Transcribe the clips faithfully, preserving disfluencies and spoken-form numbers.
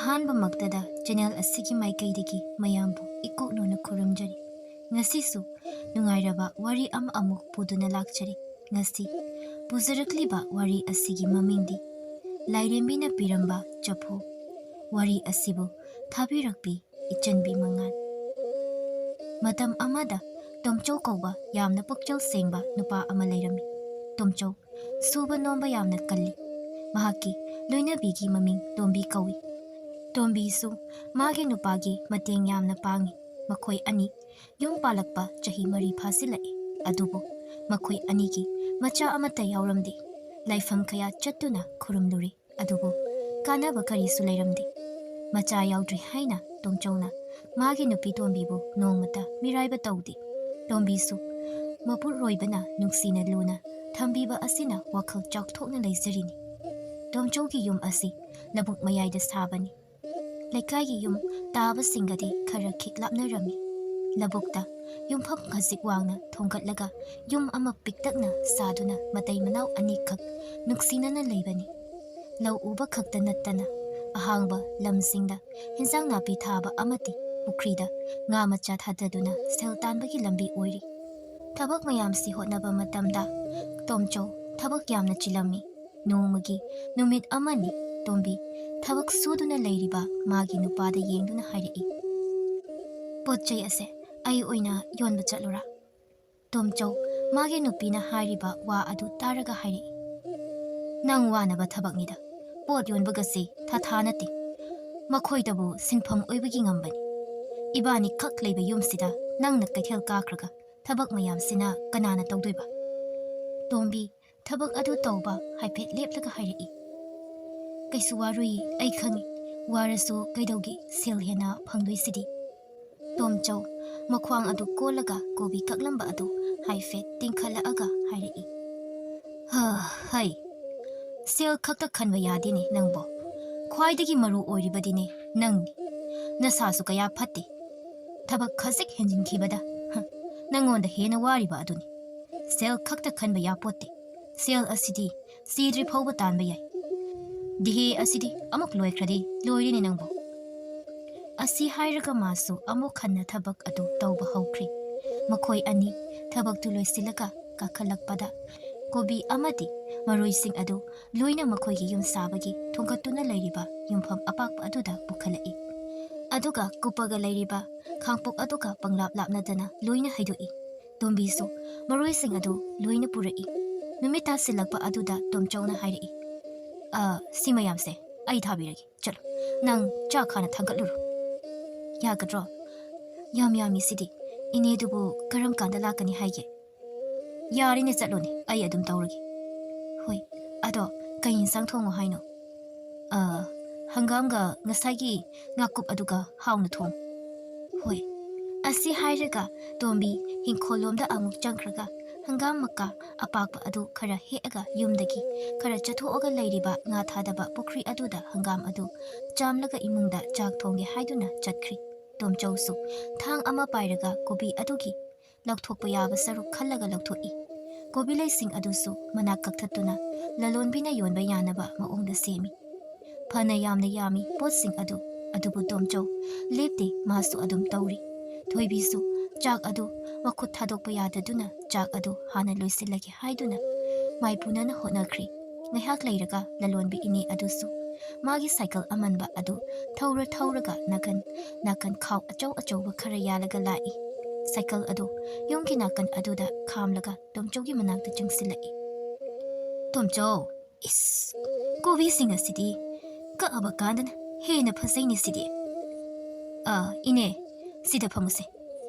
ꯑꯍꯥꯟꯕꯃꯛꯇꯗ channel ꯑꯁꯤꯒꯤ ꯃꯥꯏꯀꯩꯗꯒꯤ ꯃꯌꯥꯝꯕꯨ ꯏꯀꯣꯛꯅꯣꯅ ꯈꯨꯔꯨꯝꯖꯔꯤ꯫ ꯉꯁꯤꯁꯨ ꯅꯨꯡꯉꯥꯏꯔꯕ ꯋꯥꯔꯤ ꯑꯃ ꯑꯃꯨꯛ ꯄꯨꯗꯨꯅ ꯂꯥꯛꯆꯔꯤ꯫ ꯉꯁꯤ ꯄꯨꯖꯔꯛꯂꯤꯕ ꯋꯥꯔꯤ ꯑꯁꯤꯒꯤ ꯃꯃꯤꯡꯗꯤ ꯂꯥꯏꯔꯦꯝꯕꯤꯅ ꯄꯤꯔꯝꯕ ꯆꯐꯨ꯫ ꯋꯥꯔꯤ ꯑꯁꯤꯕꯨ ꯊꯥꯕꯤꯔꯛꯄꯤ ꯏꯆꯟꯕꯤ ꯃꯉꯥꯜ꯫ ꯃꯇꯝ ꯑꯃꯗ ꯇꯣꯝꯆꯧ ꯀꯧꯕ ꯌꯥꯝꯅ ꯄꯨꯛꯆꯦꯜ ꯁꯦꯡꯕ ꯅꯨꯄꯥ ꯑꯃ ꯂꯩꯔꯝꯃꯤ꯫ ꯇꯣꯝꯆꯧ ꯁꯨꯕ ꯅꯣꯝꯕ ꯌꯥꯝꯅ ꯀꯜꯂꯤ꯫ ꯃꯍꯥꯛꯀꯤ ꯂꯣꯏꯅꯕꯤꯒꯤ ꯃꯃꯤꯡ ꯇꯣꯝꯕꯤ ꯀꯧꯏ꯫ ꯇꯣꯝꯕꯤꯁꯨ ꯃꯥꯒꯤ ꯅꯨꯄꯥꯒꯤ ꯃꯇꯦꯡ ꯌꯥꯝꯅ ꯄꯥꯡꯏ꯫ ꯃꯈꯣꯏ ꯑꯅꯤ ꯌꯨꯝ ꯄꯥꯜꯂꯛꯄ ꯆꯍꯤ ꯃꯔꯤ ꯐꯥꯖꯤꯜꯂꯛꯏ꯫ ꯑꯗꯨꯕꯨ ꯃꯈꯣꯏ ꯑꯅꯤꯒꯤ ꯃꯆꯥ ꯑꯃꯠꯇ ꯌꯥꯎꯔꯝꯗꯦ꯫ ꯂꯥꯏꯐꯝ ꯀꯌꯥ ꯆꯠꯇꯨꯅ ꯈꯨꯔꯨꯝꯂꯨꯔꯦ, ꯑꯗꯨꯕꯨ ꯀꯥꯟꯅꯕ ꯀꯔꯤꯁꯨ ꯂꯩꯔꯝꯗꯦ꯫ ꯃꯆꯥ ꯌꯥꯎꯗ꯭ꯔꯤ ꯍꯥꯏꯅ ꯇꯣꯝꯆꯧꯅ ꯃꯥꯒꯤ ꯅꯨꯄꯤ ꯇꯣꯝꯕꯤꯕꯨ ꯅꯣꯡꯃꯇ ꯃꯤꯔꯥꯏꯕ ꯇꯧꯗꯦ꯫ ꯇꯣꯝꯕꯤꯁꯨ ꯃꯄꯨꯔꯣꯏꯕꯅ ꯅꯨꯡꯁꯤꯅ ꯂꯨꯅ ꯊꯝꯕꯤꯕ ꯑꯁꯤꯅ ꯋꯥꯈꯜ ꯆꯥꯎꯊꯣꯛꯅ ꯂꯩꯖꯔꯤꯅꯤ꯫ ꯇꯣꯝꯆꯧꯒꯤ ꯌꯨꯝ ꯑꯁꯤ ꯂꯧꯕꯨꯛ ꯃꯌꯥꯏꯗ ꯁꯥꯕꯅꯤ꯫ ꯂꯩꯀꯥꯏꯒꯤ ꯌꯨꯝ ꯇꯥꯕꯁꯤꯡꯒꯗꯤ ꯈꯔ ꯈꯤꯛ ꯂꯥꯞꯅꯔꯝꯃꯤ꯫ ꯂꯧꯕꯨꯛꯇ ꯌꯨꯝꯐꯝ ꯈꯖꯤꯛ ꯋꯥꯡꯅ ꯊꯣꯡꯒꯠꯂꯒ ꯌꯨꯝ ꯑꯃ ꯄꯤꯛꯇꯛꯅ ꯁꯥꯗꯨꯅ ꯃꯇꯩ ꯃꯅꯥꯎ ꯑꯅꯤꯈꯛ ꯅꯨꯡꯁꯤꯅꯅ ꯂꯩꯕꯅꯤ꯫ ꯂꯧ ꯎꯕ ꯈꯛꯇ ꯅꯠꯇꯅ ꯑꯍꯥꯡꯕ ꯂꯝꯁꯤꯡꯗ ꯍꯤꯟꯖꯥꯡ ꯅꯥꯄꯤ ꯊꯥꯕ ꯑꯃꯗꯤ ꯄꯨꯈ꯭ꯔꯤꯗ ꯉꯥ ꯃꯆꯥ ꯊꯥꯗꯗꯨꯅ ꯁꯦꯜ ꯇꯥꯟꯕꯒꯤ ꯂꯝꯕꯤ ꯑꯣꯏꯔꯤ꯫ ꯊꯕꯛ ꯃꯌꯥꯝꯁꯤ ꯍꯣꯠꯅꯕ ꯃꯇꯝꯗ ꯇꯣꯝꯆꯧ ꯊꯕꯛ ꯌꯥꯝꯅ ꯆꯤꯜꯂꯝꯃꯤ꯫ ꯅꯣꯡꯃꯒꯤ ꯅꯨꯃꯤꯠ ꯑꯃꯅꯤ ꯇꯣꯝꯕꯤ ꯊꯕꯛ ꯁꯨꯗꯨꯅ ꯂꯩꯔꯤꯕ ꯃꯥꯒꯤ ꯅꯨꯄꯥꯗ ꯌꯦꯡꯗꯨꯅ ꯍꯥꯏꯔꯛꯏ, "ꯄꯣꯠ ꯆꯩ ꯑꯁꯦ ꯑꯩ ꯑꯣꯏꯅ ꯌꯣꯟꯕ ꯆꯠꯂꯨꯔꯥ?" ꯇꯣꯝꯆꯧ ꯃꯥꯒꯤ ꯅꯨꯄꯤꯅ ꯍꯥꯏꯔꯤꯕ ꯋꯥ ꯑꯗꯨ ꯇꯥꯔꯒ ꯍꯥꯏꯔꯛꯏ, "ꯅꯪ ꯋꯥꯅꯕ ꯊꯕꯛꯅꯤꯗ꯫ ꯄꯣꯠ ꯌꯣꯟꯕꯒꯁꯤ ꯊꯥꯊꯥ ꯅꯠꯇꯦ꯫ ꯃꯈꯣꯏꯗꯕꯨ ꯁꯤꯟꯐꯝ ꯑꯣꯏꯕꯒꯤ ꯉꯝꯕꯅꯤ꯫ ꯏꯕꯥꯅꯤ ꯈꯛ ꯂꯩꯕ ꯌꯨꯝꯁꯤꯗ ꯅꯪꯅ ꯀꯩꯊꯦꯜ ꯀꯥꯈ꯭ꯔꯒ ꯊꯕꯛ ꯃꯌꯥꯝꯁꯤꯅ ꯀꯅꯥꯅ ꯇꯧꯗꯣꯏꯕ?" ꯇꯣꯝꯕꯤ ꯊꯕꯛ ꯑꯗꯨ ꯇꯧꯕ ꯍꯥꯏꯐꯦꯠ ꯂꯦꯞꯂꯒ ꯍꯥꯏꯔꯛꯏ, "ꯀꯩꯁꯨ ꯋꯥꯔꯨꯏ, ꯑꯩ ꯈꯪꯏ꯫ ꯋꯥꯔꯁꯨ ꯀꯩꯗꯧꯒꯦ, ꯁꯦꯜ ꯍꯦꯟꯅ ꯐꯪꯗꯣꯏꯁꯤꯗꯤ꯫" ꯇꯣꯝꯆꯧ ꯃꯈ꯭ꯋꯥꯡ ꯑꯗꯨ ꯀꯣꯜꯂꯒ ꯀꯣꯕꯤ ꯀꯛꯂꯝꯕ ꯑꯗꯨ ꯍꯥꯏꯐꯦꯠ ꯇꯤꯡꯈꯠꯂꯛꯑꯒ ꯍꯥꯏꯔꯛꯏ, "ꯍ, ꯍꯩ, ꯁꯦꯜ ꯈꯛꯇ ꯈꯟꯕ ꯌꯥꯗꯦꯅꯦ ꯅꯪꯕꯣ꯫ ꯈ꯭ꯋꯥꯏꯗꯒꯤ ꯃꯔꯨ ꯑꯣꯏꯔꯤꯕꯗꯤꯅꯦ ꯅꯪꯅꯤ꯫ ꯅꯁꯥꯁꯨ ꯀꯌꯥ ꯐꯠꯇꯦ꯫ ꯊꯕꯛ ꯈꯖꯤꯛ ꯍꯦꯟꯖꯤꯟꯈꯤꯕꯗ, ꯍ, ꯅꯪꯉꯣꯟꯗ ꯍꯦꯟꯅ ꯋꯥꯔꯤꯕ ꯑꯗꯨꯅꯤ꯫ ꯁꯦꯜ ꯈꯛꯇ ꯈꯟꯕ ꯌꯥꯄꯣꯠꯇꯦ꯫ ꯁꯦꯜ ꯑꯁꯤꯗꯤ ꯁꯤꯗ꯭ꯔꯤ ꯐꯥꯎꯕ ꯇꯥꯟꯕ ꯌꯥꯏ꯫ "ꯗꯤꯍꯦ, ꯑꯁꯤꯗꯤ ꯑꯃꯨꯛ ꯂꯣꯏꯈ꯭ꯔꯗꯤ ꯂꯣꯏꯔꯦꯅꯦ ꯅꯪꯕꯨ"꯫ ꯑꯁꯤ ꯍꯥꯏꯔꯒ ꯃꯥꯁꯨ ꯑꯃꯨꯛ ꯍꯟꯅ ꯊꯕꯛ ꯑꯗꯨ ꯇꯧꯕ ꯍꯧꯈ꯭ꯔꯦ꯫ ꯃꯈꯣꯏ ꯑꯅꯤ ꯊꯕꯛꯇꯨ ꯂꯣꯏꯁꯤꯜꯂꯒ ꯀꯥꯈꯠꯂꯛꯄꯗ, ꯀꯣꯕꯤ ꯑꯃꯗꯤ ꯃꯔꯣꯏꯁꯤꯡ ꯑꯗꯨ ꯂꯣꯏꯅ ꯃꯈꯣꯏꯒꯤ ꯌꯨꯝ ꯁꯥꯕꯒꯤ ꯊꯣꯡꯒꯠꯇꯨꯅ ꯂꯩꯔꯤꯕ ꯌꯨꯝꯐꯝ ꯑꯄꯥꯛꯄ ꯑꯗꯨꯗ ꯄꯨꯈꯠꯂꯛꯏ꯫ ꯑꯗꯨꯒ ꯀꯨꯞꯄꯒ ꯂꯩꯔꯤꯕ ꯈꯥꯡꯄꯣꯛ ꯑꯗꯨꯒ ꯄꯪꯂꯥꯞ ꯂꯥꯞꯅꯗꯅ ꯂꯣꯏꯅ ꯍꯩꯗꯣꯛꯏ꯫ ꯇꯣꯝꯕꯤꯁꯨ ꯃꯔꯣꯏꯁꯤꯡ ꯑꯗꯨ ꯂꯣꯏꯅ ꯄꯨꯔꯛꯏ꯫ ꯅꯨꯃꯤꯠ ꯇꯥꯁꯤꯜꯂꯛꯄ ꯑꯗꯨꯗ ꯇꯣꯝꯆꯧꯅ ꯍꯥꯏꯔꯛꯏ, "ꯑ, ꯁꯤ ꯃꯌꯥꯝꯁꯦ ꯑꯩ ꯊꯥꯕꯤꯔꯒꯦ꯫ ꯆꯠꯂꯣ, ꯅꯪ ꯆꯥꯛ ꯍꯥꯟꯅ ꯊꯥꯡꯒꯠꯂꯨꯔꯣ"꯫ "ꯌꯥꯒꯗ꯭ꯔꯣ? ꯌꯥꯝ ꯌꯥꯝꯃꯤ ꯁꯤꯗꯤ꯫ ꯏꯅꯦꯗꯨꯕꯨ ꯀꯔꯝ ꯀꯥꯟꯗ ꯂꯥꯛꯀꯅꯤ ꯍꯥꯏꯒꯦ?" "ꯌꯥꯔꯦꯅꯦ, ꯆꯠꯂꯣꯅꯦ, ꯑꯩ ꯑꯗꯨꯝ ꯇꯧꯔꯒꯦ"꯫ "ꯍꯣꯏ, ꯑꯗꯣ ꯀꯩ ꯏꯟꯁꯥꯡ ꯊꯣꯡꯉꯣ ꯍꯥꯏꯅꯣ?" "ꯑ, ꯍꯪꯒꯥꯝꯒ ꯉꯁꯥꯏꯒꯤ ꯉꯥꯀꯨꯞ ꯑꯗꯨꯒ ꯍꯥꯎꯅ ꯊꯣꯡ"꯫ "ꯍꯣꯏ"꯫ ꯑꯁꯤ ꯍꯥꯏꯔꯒ ꯇꯣꯝꯕꯤ ꯍꯤꯡꯈꯣꯜꯂꯣꯝꯗ ꯑꯃꯨꯛ ꯆꯪꯈ꯭ꯔꯒ ꯍꯪꯒꯥꯝ ꯃꯀꯥ ꯑꯄꯥꯛꯄ ꯑꯗꯨ ꯈꯔ ꯍꯦꯛꯑꯒ ꯌꯨꯝꯗꯒꯤ ꯈꯔ ꯆꯠꯊꯣꯛꯑꯒ ꯂꯩꯔꯤꯕ ꯉꯥ ꯊꯥꯗꯕ ꯄꯨꯈ꯭ꯔꯤ ꯑꯗꯨꯗ ꯍꯪꯒꯥꯝ ꯑꯗꯨ ꯆꯥꯝꯂꯒ ꯏꯃꯨꯡꯗ ꯆꯥꯛ ꯊꯣꯡꯒꯦ ꯍꯥꯏꯗꯨꯅ ꯆꯠꯈ꯭ꯔꯤ꯫ ꯇꯣꯝꯆꯧꯁꯨ ꯊꯥꯡ ꯑꯃ ꯄꯥꯏꯔꯒ ꯀꯣꯕꯤ ꯑꯗꯨꯒꯤ ꯂꯧꯊꯣꯛꯄ ꯌꯥꯕ ꯁꯔꯨꯛ ꯈꯜꯂꯒ ꯂꯧꯊꯣꯛꯏ꯫ ꯀꯣꯕꯤ ꯂꯩꯁꯤꯡ ꯑꯗꯨꯁꯨ ꯃꯅꯥꯛ ꯀꯛꯊꯠꯇꯨꯅ ꯂꯂꯣꯟꯕꯤꯅ ꯌꯣꯟꯕ ꯌꯥꯅꯕ ꯃꯑꯣꯡꯗ ꯁꯦꯝꯃꯤ꯫ ꯐꯅ ꯌꯥꯝꯅ ꯌꯥꯝꯃꯤ ꯄꯣꯠꯁꯤꯡ ꯑꯗꯨ, ꯑꯗꯨꯕꯨ ꯇꯣꯝꯆꯧ ꯂꯦꯞꯇꯦ, ꯃꯥꯁꯨ ꯑꯗꯨꯝ ꯇꯧꯔꯤ꯫ ꯊꯣꯏꯕꯤꯁꯨ ꯆꯥꯛ ꯑꯗꯨ ꯃꯈꯨꯠ ꯊꯥꯗꯣꯛꯄ ꯌꯥꯗꯗꯨꯅ ꯆꯥꯛ ꯑꯗꯨ ꯍꯥꯟꯅ ꯂꯣꯏꯁꯤꯜꯂꯒꯦ ꯍꯥꯏꯗꯨꯅ ꯃꯥꯏꯄꯨꯅꯅ ꯍꯣꯠꯅꯈ꯭ꯔꯤ꯫ ꯉꯥꯏꯍꯥꯛ ꯂꯩꯔꯒ ꯂꯂꯣꯟꯕꯤ ꯏꯅꯦ ꯑꯗꯨꯁꯨ ꯃꯥꯒꯤ ꯁꯥꯏꯀꯜ ꯑꯃꯟꯕ ꯑꯗꯨ ꯊꯧꯔ ꯊꯧꯔꯒ ꯅꯥꯀꯟ ꯅꯥꯀꯟ ꯈꯥꯎ ꯑꯆꯧ ꯑꯆꯧꯕ ꯈꯔ ꯌꯥꯜꯂꯒ ꯂꯥꯛꯏ꯫ ꯁꯥꯏꯀꯜ ꯑꯗꯨ ꯌꯨꯝꯒꯤ ꯅꯥꯀꯟ ꯑꯗꯨꯗ ꯈꯥꯝꯂꯒ ꯇꯣꯝꯆꯧꯒꯤ ꯃꯅꯥꯛꯇ ꯆꯪꯁꯤꯜꯂꯛꯏ꯫ "ꯇꯣꯝꯆꯧ, ꯏꯁ, ꯀꯣꯕꯤꯁꯤꯡ ꯑꯁꯤꯗꯤ ꯀꯛꯑꯕ ꯀꯥꯟꯗꯅ ꯍꯦꯟꯅ ꯐꯖꯩꯅꯦ ꯁꯤꯗꯤ꯫ ꯑꯥ, ꯏꯅꯦ, ꯁꯤꯗ ꯐꯝꯃꯨꯁꯦ"꯫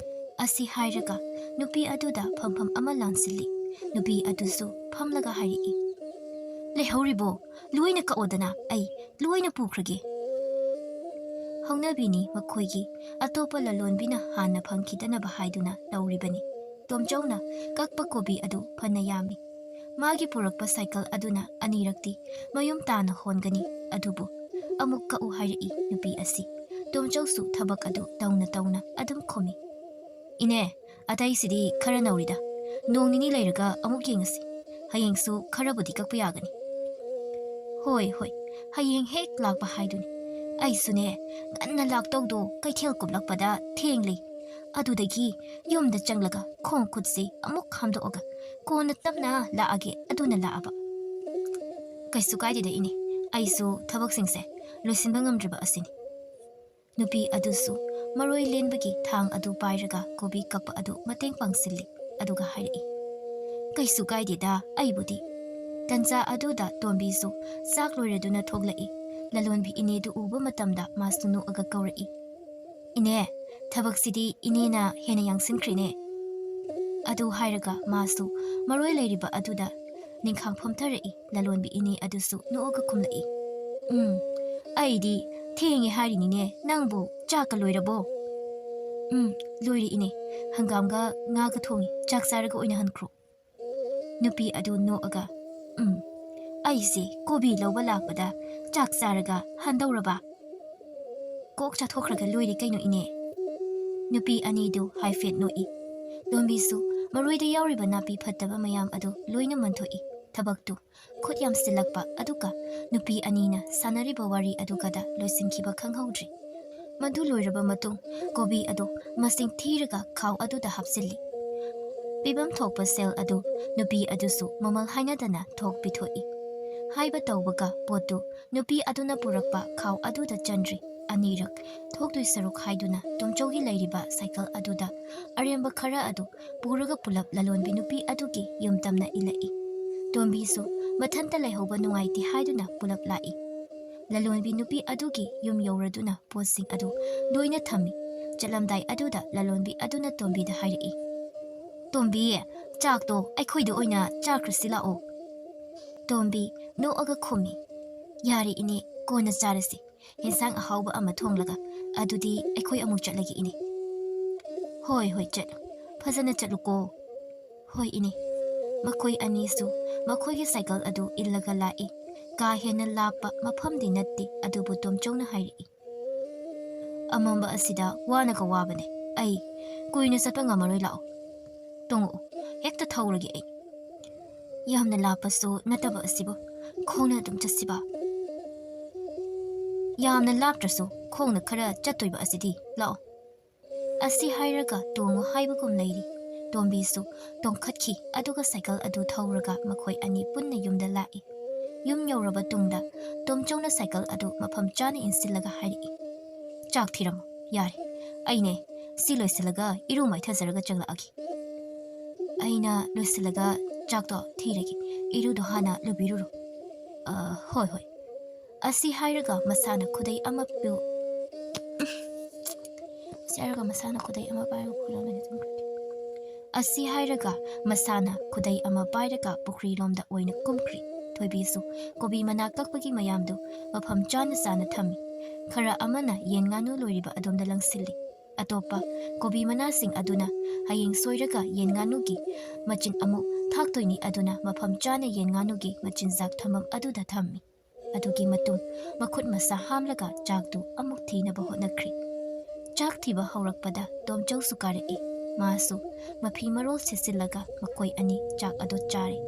ꯑꯁꯤ ꯍꯥꯏꯔꯒ ꯅꯨꯄꯤ ꯑꯗꯨꯗ ꯐꯝꯐꯝ ꯑꯃ ꯂꯥꯟꯁꯤꯜꯂꯤ꯫ ꯅꯨꯄꯤ ꯑꯗꯨꯁꯨ ꯐꯝꯂꯒ ꯍꯥꯏꯔꯛꯏ, "ꯂꯩꯍꯧꯔꯤꯕꯣ? ꯂꯣꯏꯅ ꯀꯛꯑꯣꯗꯅ, ꯑꯩ ꯂꯣꯏꯅ ꯄꯨꯈ꯭ꯔꯒꯦ"꯫ ꯍꯧꯅꯕꯤꯅꯤ ꯃꯈꯣꯏꯒꯤ, ꯑꯇꯣꯞꯄ ꯂꯂꯣꯟꯕꯤꯅ ꯍꯥꯟꯅ ꯐꯪꯈꯤꯗꯅꯕ ꯍꯥꯏꯗꯨꯅ ꯇꯧꯔꯤꯕꯅꯤ꯫ ꯇꯣꯝꯆꯧꯅ ꯀꯛꯄ ꯀꯣꯕꯤ ꯑꯗꯨ ꯐꯅ ꯌꯥꯝꯃꯤ꯫ ꯃꯥꯒꯤ ꯄꯨꯔꯛꯄ ꯁꯥꯏꯀꯜ ꯑꯗꯨꯅ ꯑꯅꯤꯔꯛꯇꯤ ꯃꯌꯨꯝ ꯇꯥꯅ ꯍꯣꯟꯒꯅꯤ, ꯑꯗꯨꯕꯨ ꯑꯃꯨꯛ ꯀꯛꯎ ꯍꯥꯏꯔꯛꯏ ꯅꯨꯄꯤ ꯑꯁꯤ꯫ ꯇꯣꯝꯆꯧꯁꯨ ꯊꯕꯛ ꯑꯗꯨ ꯇꯧꯅ ꯇꯧꯅ ꯑꯗꯨꯝ ꯈꯨꯝꯃꯤ꯫ "ꯏꯅꯦ, ꯑꯇꯩꯁꯤꯗꯤ ꯈꯔ ꯅꯧꯔꯤꯗ꯫ ꯅꯣꯡ ꯅꯤꯅꯤ ꯂꯩꯔꯒ ꯑꯃꯨꯛ ꯌꯦꯡꯉꯁꯤ꯫ ꯍꯌꯦꯡꯁꯨ ꯈꯔꯕꯨꯗꯤ ꯀꯛꯄ ꯌꯥꯒꯅꯤ"꯫ "ꯍꯣꯏ, ꯍꯣꯏ, ꯍꯌꯦꯡ ꯍꯦꯛ ꯂꯥꯛꯄ ꯍꯥꯏꯗꯨꯅꯤ꯫ ꯑꯩꯁꯨꯅꯦ, ꯉꯟꯅ ꯂꯥꯛꯇꯧꯗꯣ ꯀꯩꯊꯦꯜ ꯀꯨꯝꯂꯛꯄꯗ ꯊꯦꯡꯂꯤ꯫ ꯑꯗꯨꯗꯒꯤ ꯌꯨꯝꯗ ꯆꯪꯂꯒ ꯈꯣꯡ ꯈꯨꯠꯁꯤ ꯑꯃꯨꯛ ꯍꯥꯝꯗꯣꯛꯑꯒ ꯀꯣꯟꯅ ꯇꯞꯅ ꯂꯥꯛꯑꯒꯦ ꯑꯗꯨꯅ ꯂꯥꯛꯑꯕ꯫ "ꯀꯩꯁꯨ ꯀꯥꯏꯗꯦꯗ ꯏꯅꯦ, ꯑꯩꯁꯨ ꯊꯕꯛꯁꯤꯡꯁꯦ ꯂꯣꯏꯁꯤꯟꯕ ꯉꯝꯗ꯭ꯔꯤꯕ ꯑꯁꯤꯅꯤ꯫" ꯅꯨꯄꯤ ꯑꯗꯨꯁꯨ ꯃꯔꯣꯏ ꯂꯦꯟꯕꯒꯤ ꯊꯥꯡ ꯑꯗꯨ ꯄꯥꯏꯔꯒ ꯀꯣꯕꯤ ꯀꯛꯄ ꯑꯗꯨ ꯃꯇꯦꯡ ꯄꯥꯡꯁꯤꯜꯂꯤ, ꯑꯗꯨꯒ ꯍꯥꯏꯔꯛꯏ, "ꯀꯩꯁꯨ ꯀꯥꯏꯗꯦꯗ ꯑꯩꯕꯨꯗꯤ꯫" ꯇꯟꯖꯥ ꯑꯗꯨꯗ ꯇꯣꯝꯕꯤꯁꯨ ꯆꯥꯛ ꯂꯣꯏꯔꯗꯨꯅ ꯊꯣꯛꯂꯛꯏ꯫ ꯂꯂꯣꯟꯕꯤ ꯏꯅꯦꯗꯨ ꯎꯕ ꯃꯇꯝꯗ ꯃꯥꯁꯨ ꯅꯣꯛꯑꯒ ꯀꯧꯔꯛꯏ, "ꯏꯅꯦ, ꯊꯕꯛꯁꯤꯗꯤ ꯏꯅꯦꯅ ꯍꯦꯟꯅ ꯌꯥꯡꯁꯤꯟꯈ꯭ꯔꯦꯅꯦ꯫" ꯑꯗꯨ ꯍꯥꯏꯔꯒ ꯃꯥꯁꯨ ꯃꯔꯣꯏ ꯂꯩꯔꯤꯕ ꯑꯗꯨꯗ ꯅꯤꯡꯈꯥꯡ ꯐꯝꯊꯔꯛꯏ꯫ ꯂꯂꯣꯟꯕꯤ ꯏꯅꯦ ꯑꯗꯨꯁꯨ ꯅꯣꯛꯑꯒ ꯈꯨꯝꯂꯛꯏ, "ꯎꯝ, ꯑꯩꯗꯤ ꯊꯦꯡꯉꯦ ꯍꯥꯏꯔꯤꯅꯤꯅꯦ, ꯅꯪꯕꯨ ꯆꯥꯛꯀ ꯂꯣꯏꯔꯕꯣ?" "ꯎꯝ, ꯂꯣꯏꯔꯦ ꯏꯅꯦ, ꯍꯪꯒꯥꯝꯒ ꯉꯥꯒ ꯊꯣꯡꯉꯤ, ꯆꯥꯛ ꯆꯥꯔꯒ ꯑꯣꯏꯅ ꯍꯟꯈ꯭ꯔꯣ꯫" ꯅꯨꯄꯤ ꯑꯗꯨ ꯅꯣꯛꯑꯒ, "ꯎꯝ, ꯑꯩꯁꯦ ꯀꯣꯕꯤ ꯂꯧꯕ ꯂꯥꯛꯄꯗ ꯆꯥꯛ ꯆꯥꯔꯒ ꯍꯟꯗꯧꯔꯕ? ꯀꯣꯛ ꯆꯥꯊꯣꯛꯈ꯭ꯔꯒ ꯂꯣꯏꯔꯦ ꯀꯩꯅꯣ ꯏꯅꯦ꯫" ꯅꯨꯄꯤ ꯑꯅꯤꯗꯨ ꯍꯥꯏꯐꯦꯠ ꯅꯣꯛꯏ꯫ ꯇꯣꯝꯕꯤꯁꯨ ꯃꯔꯣꯏꯗ ꯌꯥꯎꯔꯤꯕ ꯅꯥꯄꯤ ꯐꯠꯇꯕ ꯃꯌꯥꯝ ꯑꯗꯨ ꯂꯣꯏꯅ ꯃꯟꯊꯣꯛꯏ꯫ ꯊꯕꯛꯇꯨ ꯈꯨꯠ ꯌꯥꯝꯁꯤꯜꯂꯛꯄ ꯑꯗꯨꯒ ꯅꯨꯄꯤ ꯑꯅꯤꯅ ꯁꯥꯟꯅꯔꯤꯕ ꯋꯥꯔꯤ ꯑꯗꯨꯒꯗ ꯂꯣꯏꯁꯤꯟꯈꯤꯕ ꯈꯪꯍꯧꯗ꯭ꯔꯤ꯫ ꯃꯗꯨ ꯂꯣꯏꯔꯕ ꯃꯇꯨꯡ ꯀꯣꯕꯤ ꯑꯗꯨ ꯃꯁꯤꯡ ꯊꯤꯔꯒ ꯈꯥꯎ ꯑꯗꯨꯗ ꯍꯥꯞꯆꯤꯜꯂꯤ꯫ ꯄꯤꯐꯝ ꯊꯣꯛꯄ ꯁꯦꯜ ꯑꯗꯨ ꯅꯨꯄꯤ ꯑꯗꯨꯁꯨ ꯃꯃꯜ ꯍꯥꯏꯅꯗꯅ ꯊꯣꯛ ꯄꯤꯊꯣꯛꯏ꯫ ꯍꯥꯏꯕ ꯇꯧꯕꯒ ꯄꯣꯠꯇꯨ ꯅꯨꯄꯤ ꯑꯗꯨꯅ ꯄꯨꯔꯛꯄ ꯈꯥꯎ ꯑꯗꯨꯗ ꯆꯟꯗ꯭ꯔꯤ꯫ ꯑꯅꯤꯔꯛ ꯊꯣꯛꯇꯣꯏ ꯁꯔꯨꯛ ꯍꯥꯏꯗꯨꯅ ꯇꯣꯝꯆꯧꯒꯤ ꯂꯩꯔꯤꯕ ꯁꯥꯏꯀꯜ ꯑꯗꯨꯗ ꯑꯔꯦꯝꯕ ꯈꯔ ꯑꯗꯨ ꯄꯨꯔꯒ ꯄꯨꯂꯞ ꯂꯂꯣꯟꯕꯤ ꯅꯨꯄꯤ ꯑꯗꯨꯒꯤ ꯌꯨꯝ ꯇꯝꯅ ꯏꯜꯂꯛꯏ꯫ ꯇꯣꯝꯕꯤꯁꯨ ꯃꯊꯟꯇ ꯂꯩꯍꯧꯕ ꯅꯨꯡꯉꯥꯏꯇꯦ ꯍꯥꯏꯗꯨꯅ ꯄꯨꯂꯞ ꯂꯥꯛꯏ꯫ ꯂꯂꯣꯟꯕꯤ ꯅꯨꯄꯤ ꯑꯗꯨꯒꯤ ꯌꯨꯝ ꯌꯧꯔꯗꯨꯅ ꯄꯣꯠꯁꯤꯡ ꯑꯗꯨ ꯂꯣꯏꯅ ꯊꯝꯃꯤ꯫ ꯆꯠꯂꯝꯗꯥꯏ ꯑꯗꯨꯗ ꯂꯂꯣꯟꯕꯤ ꯑꯗꯨꯅ ꯇꯣꯝꯕꯤꯗ ꯍꯥꯏꯔꯛꯏ, "ꯇꯣꯝꯕꯤ, ꯆꯥꯛꯇꯣ ꯑꯩꯈꯣꯏꯗ ꯑꯣꯏꯅ ꯆꯥꯈ꯭ꯔꯁꯤ ꯂꯥꯛꯑꯣ꯫" ꯇꯣꯝꯕꯤ ꯅꯣꯛꯑꯒ ꯈꯨꯝꯃꯤ, "ꯌꯥꯔꯦ ꯏꯅꯦ, ꯀꯣꯟꯅ ꯆꯥꯔꯁꯤ꯫ ꯌꯦꯟꯁꯥꯡ ꯑꯍꯥꯎꯕ ꯑꯃ ꯊꯣꯡꯂꯒ ꯑꯗꯨꯗꯤ ꯑꯩꯈꯣꯏ ꯑꯃꯨꯛ ꯆꯠꯂꯒꯦ ꯏꯅꯦ꯫" "ꯍꯣꯏ, ꯍꯣꯏ, ꯆꯠꯂꯨ꯫ ꯐꯖꯅ ꯆꯠꯂꯨꯀꯣ꯫" "ꯍꯣꯏ ꯏꯅꯦ꯫" ꯃꯈꯣꯏ ꯑꯅꯤꯁꯨ ꯃꯈꯣꯏꯒꯤ ꯁꯥꯏꯀꯜ ꯑꯗꯨ ꯏꯜꯂꯒ ꯂꯥꯛꯏ꯫ ꯀꯥ ꯍꯦꯟꯅ ꯂꯥꯞꯄ ꯃꯐꯝꯗꯤ ꯅꯠꯇꯦ, ꯑꯗꯨꯕꯨ ꯇꯣꯝꯆꯧꯅ ꯍꯥꯏꯔꯛꯏ, "ꯑꯃꯝꯕ ꯑꯁꯤꯗ ꯋꯥꯅꯒ ꯋꯥꯕꯅꯦ꯫ ꯑꯩ ꯀꯨꯏꯅ ꯆꯠꯄ ꯉꯝꯃꯔꯣꯏ, ꯂꯥꯛꯑꯣ꯫ ꯇꯣꯡꯉꯛꯑꯣ, ꯍꯦꯛꯇ ꯊꯧꯔꯒꯦ ꯑꯩ꯫" "ꯌꯥꯝꯅ ꯂꯥꯞꯄꯁꯨ ꯅꯠꯇꯕ ꯑꯁꯤꯕꯨ, ꯈꯣꯡꯅ ꯑꯗꯨꯝ ꯆꯠꯁꯤꯕ?" "ꯌꯥꯝꯅ ꯂꯥꯞꯇ꯭ꯔꯁꯨ ꯈꯣꯡꯅ ꯈꯔ ꯆꯠꯇꯣꯏꯕ ꯑꯁꯤꯗꯤ, ꯂꯥꯛꯑꯣ꯫" ꯑꯁꯤ ꯍꯥꯏꯔꯒ ꯇꯣꯡꯉꯨ ꯍꯥꯏꯕꯒꯨꯝ ꯂꯩꯔꯤ꯫ ꯇꯣꯝꯕꯤꯁꯨ ꯇꯣꯡꯈꯠꯈꯤ, ꯑꯗꯨꯒ ꯁꯥꯏꯀꯜ ꯑꯗꯨ ꯊꯧꯔꯒ ꯃꯈꯣꯏ ꯑꯅꯤ ꯄꯨꯟꯅ ꯌꯨꯝꯗ ꯂꯥꯛꯏ꯫ ꯌꯨꯝ ꯌꯧꯔꯕ ꯇꯨꯡꯗ ꯇꯣꯝꯆꯧꯅ ꯁꯥꯏꯀꯜ ꯑꯗꯨ ꯃꯐꯝ ꯆꯥꯅ ꯏꯟꯁꯤꯜꯂꯒ ꯍꯥꯏꯔꯛꯏ, "ꯆꯥꯛ ꯊꯤꯔꯝꯃꯣ, ꯌꯥꯔꯦ꯫ ꯑꯩꯅꯦ, ꯁꯤ ꯂꯣꯏꯁꯤꯜꯂꯒ ꯏꯔꯨ ꯃꯥꯏꯊꯖꯔꯒ ꯆꯪꯂꯛꯑꯒꯦ꯫" "ꯑꯩꯅ ꯂꯣꯏꯁꯤꯜꯂꯒ ꯆꯥꯛꯇꯣ ꯊꯤꯔꯒꯦ꯫ ꯏꯔꯨꯗꯣ ꯍꯥꯟꯅ ꯂꯨꯕꯤꯔꯨꯔꯣ꯫" "ꯑ, ꯍꯣꯏ, ꯍꯣꯏ꯫" ꯑꯁꯤ ꯍꯥꯏꯔꯒ ꯃꯁꯥꯅ ꯈꯨꯗꯩ ꯑꯃ ꯄꯨ-, ꯑꯁꯤ ꯍꯥꯏꯔꯒ ꯃꯁꯥꯅ ꯈꯨꯗꯩ ꯑꯃ ꯄꯥꯏꯔꯒ ꯄꯨꯈ꯭ꯔꯤ ꯂꯣꯝꯗ ꯑꯣꯏꯅ ꯆꯪꯈ꯭ꯔꯦ꯫ ꯑꯁꯤ ꯍꯥꯏꯔꯒ ꯃꯁꯥꯅ ꯈꯨꯗꯩ ꯑꯃ ꯄꯥꯏꯔꯒ ꯄꯨꯈ꯭ꯔꯤ ꯂꯣꯝꯗ ꯑꯣꯏꯅ ꯀꯨꯝꯈ꯭ꯔꯦ꯫ ꯊꯣꯏꯕꯤꯁꯨ ꯀꯣꯕꯤ ꯃꯅꯥ ꯀꯛꯄꯒꯤ ꯃꯌꯥꯝꯗꯨ ꯃꯐꯝ ꯆꯥꯅ ꯆꯥꯅ ꯊꯝꯃꯤ꯫ ꯈꯔ ꯑꯃꯅ ꯌꯦꯟ ꯉꯥꯅꯨ ꯂꯣꯏꯔꯤꯕ ꯑꯗꯣꯝꯗ ꯂꯪꯁꯤꯜꯂꯤ꯫ ꯑꯇꯣꯞꯄ ꯀꯣꯕꯤ ꯃꯅꯥꯁꯤꯡ ꯑꯗꯨꯅ ꯍꯌꯦꯡ ꯁꯣꯏꯔꯒ ꯌꯦꯟ ꯉꯥꯅꯨꯒꯤ ꯃꯆꯤꯟ ꯑꯃꯨꯛ ꯊꯥꯛꯇꯣꯏꯅꯤ, ꯑꯗꯨꯅ ꯃꯐꯝ ꯆꯥꯅ ꯌꯦꯟ ꯉꯥꯅꯨꯒꯤ ꯃꯆꯤꯟꯖꯥꯛ ꯊꯝꯐꯝ ꯑꯗꯨꯗ ꯊꯝꯃꯤ꯫ ꯑꯗꯨꯒꯤ ꯃꯇꯨꯡ ꯃꯈꯨꯠ ꯃꯁꯥ ꯍꯥꯝꯂꯒ ꯆꯥꯛꯇꯨ ꯑꯃꯨꯛ ꯊꯤꯅꯕ ꯍꯣꯠꯅꯈ꯭ꯔꯤ꯫ ꯆꯥꯛ ꯊꯤꯕ ꯍꯧꯔꯛꯄꯗ ꯇꯣꯝꯆꯧꯁꯨ ꯀꯥꯔꯛꯏ꯫ ꯃꯥꯁꯨ ꯃꯐꯤ ꯃꯔꯣꯜ ꯁꯦꯠꯆꯤꯜꯂꯒ ꯃꯈꯣꯏ ꯑꯅꯤ ꯆꯥꯛ ꯑꯗꯨ ꯆꯥꯔꯦ꯫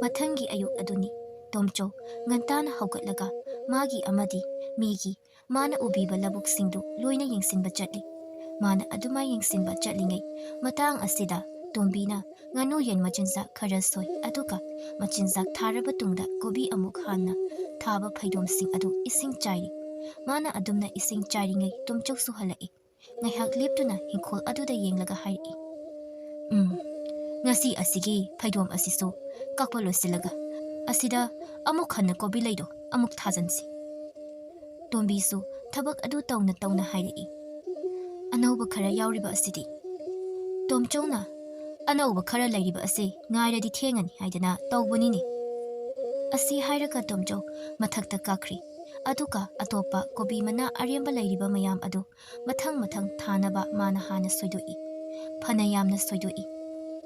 ꯃꯊꯪꯒꯤ ꯑꯌꯨꯛ ꯑꯗꯨꯅꯤ꯫ ꯇꯣꯝꯆꯧ ꯉꯟꯇꯥꯅ ꯍꯧꯒꯠꯂꯒ ꯃꯥꯒꯤ ꯑꯃꯗꯤ ꯃꯤꯒꯤ ꯃꯥꯅ ꯎꯕꯤꯕ ꯂꯧꯕꯨꯛꯁꯤꯡꯗꯨ ꯂꯣꯏꯅ ꯌꯦꯡꯁꯤꯟꯕ ꯆꯠꯂꯤ꯫ ꯃꯥꯅ ꯑꯗꯨꯃꯥꯏ ꯌꯦꯡꯁꯤꯟꯕ ꯆꯠꯂꯤꯉꯩ ꯃꯇꯥꯡ ꯑꯁꯤꯗ ꯇꯣꯝꯕꯤꯅ ꯉꯥꯅꯨ ꯌꯦꯟ ꯃꯆꯤꯟꯖꯥꯛ ꯈꯔ ꯁꯣꯏ, ꯑꯗꯨꯒ ꯃꯆꯤꯟꯖꯥꯛ ꯊꯥꯔꯕ ꯇꯨꯡꯗ ꯀꯣꯕꯤ ꯑꯃꯨꯛ ꯍꯥꯟꯅ ꯊꯥꯕ ꯐꯩꯗꯣꯝꯁꯤꯡ ꯑꯗꯨ ꯏꯁꯤꯡ ꯆꯥꯏꯔꯤ꯫ ꯃꯥꯅ ꯑꯗꯨꯝꯅ ꯏꯁꯤꯡ ꯆꯥꯏꯔꯤꯉꯩ ꯇꯣꯝꯆꯧꯁꯨ ꯍꯜꯂꯛꯏ꯫ ꯉꯥꯏꯍꯥꯛ ꯂꯦꯞꯇꯨꯅ ꯍꯤꯡꯈꯣꯜ ꯑꯗꯨꯗ ꯌꯦꯡꯂꯒ ꯍꯥꯏꯔꯛꯏ, "ꯎꯝ, ꯉꯁꯤ ꯑꯁꯤꯒꯤ ꯐꯩꯗꯣꯝ ꯑꯁꯤꯁꯨ ꯀꯛꯄ ꯂꯣꯏꯁꯤꯜꯂꯒ ꯑꯁꯤꯗ ꯑꯃꯨꯛ ꯍꯟꯅ ꯀꯣꯕꯤ ꯂꯩꯗꯣ ꯑꯃꯨꯛ ꯊꯥꯖꯟꯁꯤ꯫" ꯇꯣꯝꯕꯤꯁꯨ ꯊꯕꯛ ꯑꯗꯨ ꯇꯧꯅ ꯇꯧꯅ ꯍꯥꯏꯔꯛꯏ, "ꯑꯅꯧꯕ ꯈꯔ ꯌꯥꯎꯔꯤꯕ ꯑꯁꯤꯗꯤ?" ꯇꯣꯝꯆꯧꯅ, "ꯑꯅꯧꯕ ꯈꯔ ꯂꯩꯔꯤꯕ ꯑꯁꯤ ꯉꯥꯏꯔꯗꯤ ꯊꯦꯡꯉꯅꯤ ꯍꯥꯏꯗꯅ ꯇꯧꯕꯅꯤꯅꯦ꯫" ꯑꯁꯤ ꯍꯥꯏꯔꯒ ꯇꯣꯝꯆꯧ ꯃꯊꯛꯇ ꯀꯥꯈ꯭ꯔꯤ꯫ ꯑꯗꯨꯒ ꯑꯇꯣꯞꯄ ꯀꯣꯕꯤ ꯃꯅꯥ ꯑꯔꯦꯝꯕ ꯂꯩꯔꯤꯕ ꯃꯌꯥꯝ ꯑꯗꯨ ꯃꯊꯪ ꯃꯊꯪ ꯊꯥꯅꯕ ꯃꯥꯅ ꯍꯥꯟꯅ ꯁꯣꯏꯗꯣꯛꯏ꯫ ꯐꯅ ꯌꯥꯝꯅ ꯁꯣꯏꯗꯣꯛꯏ꯫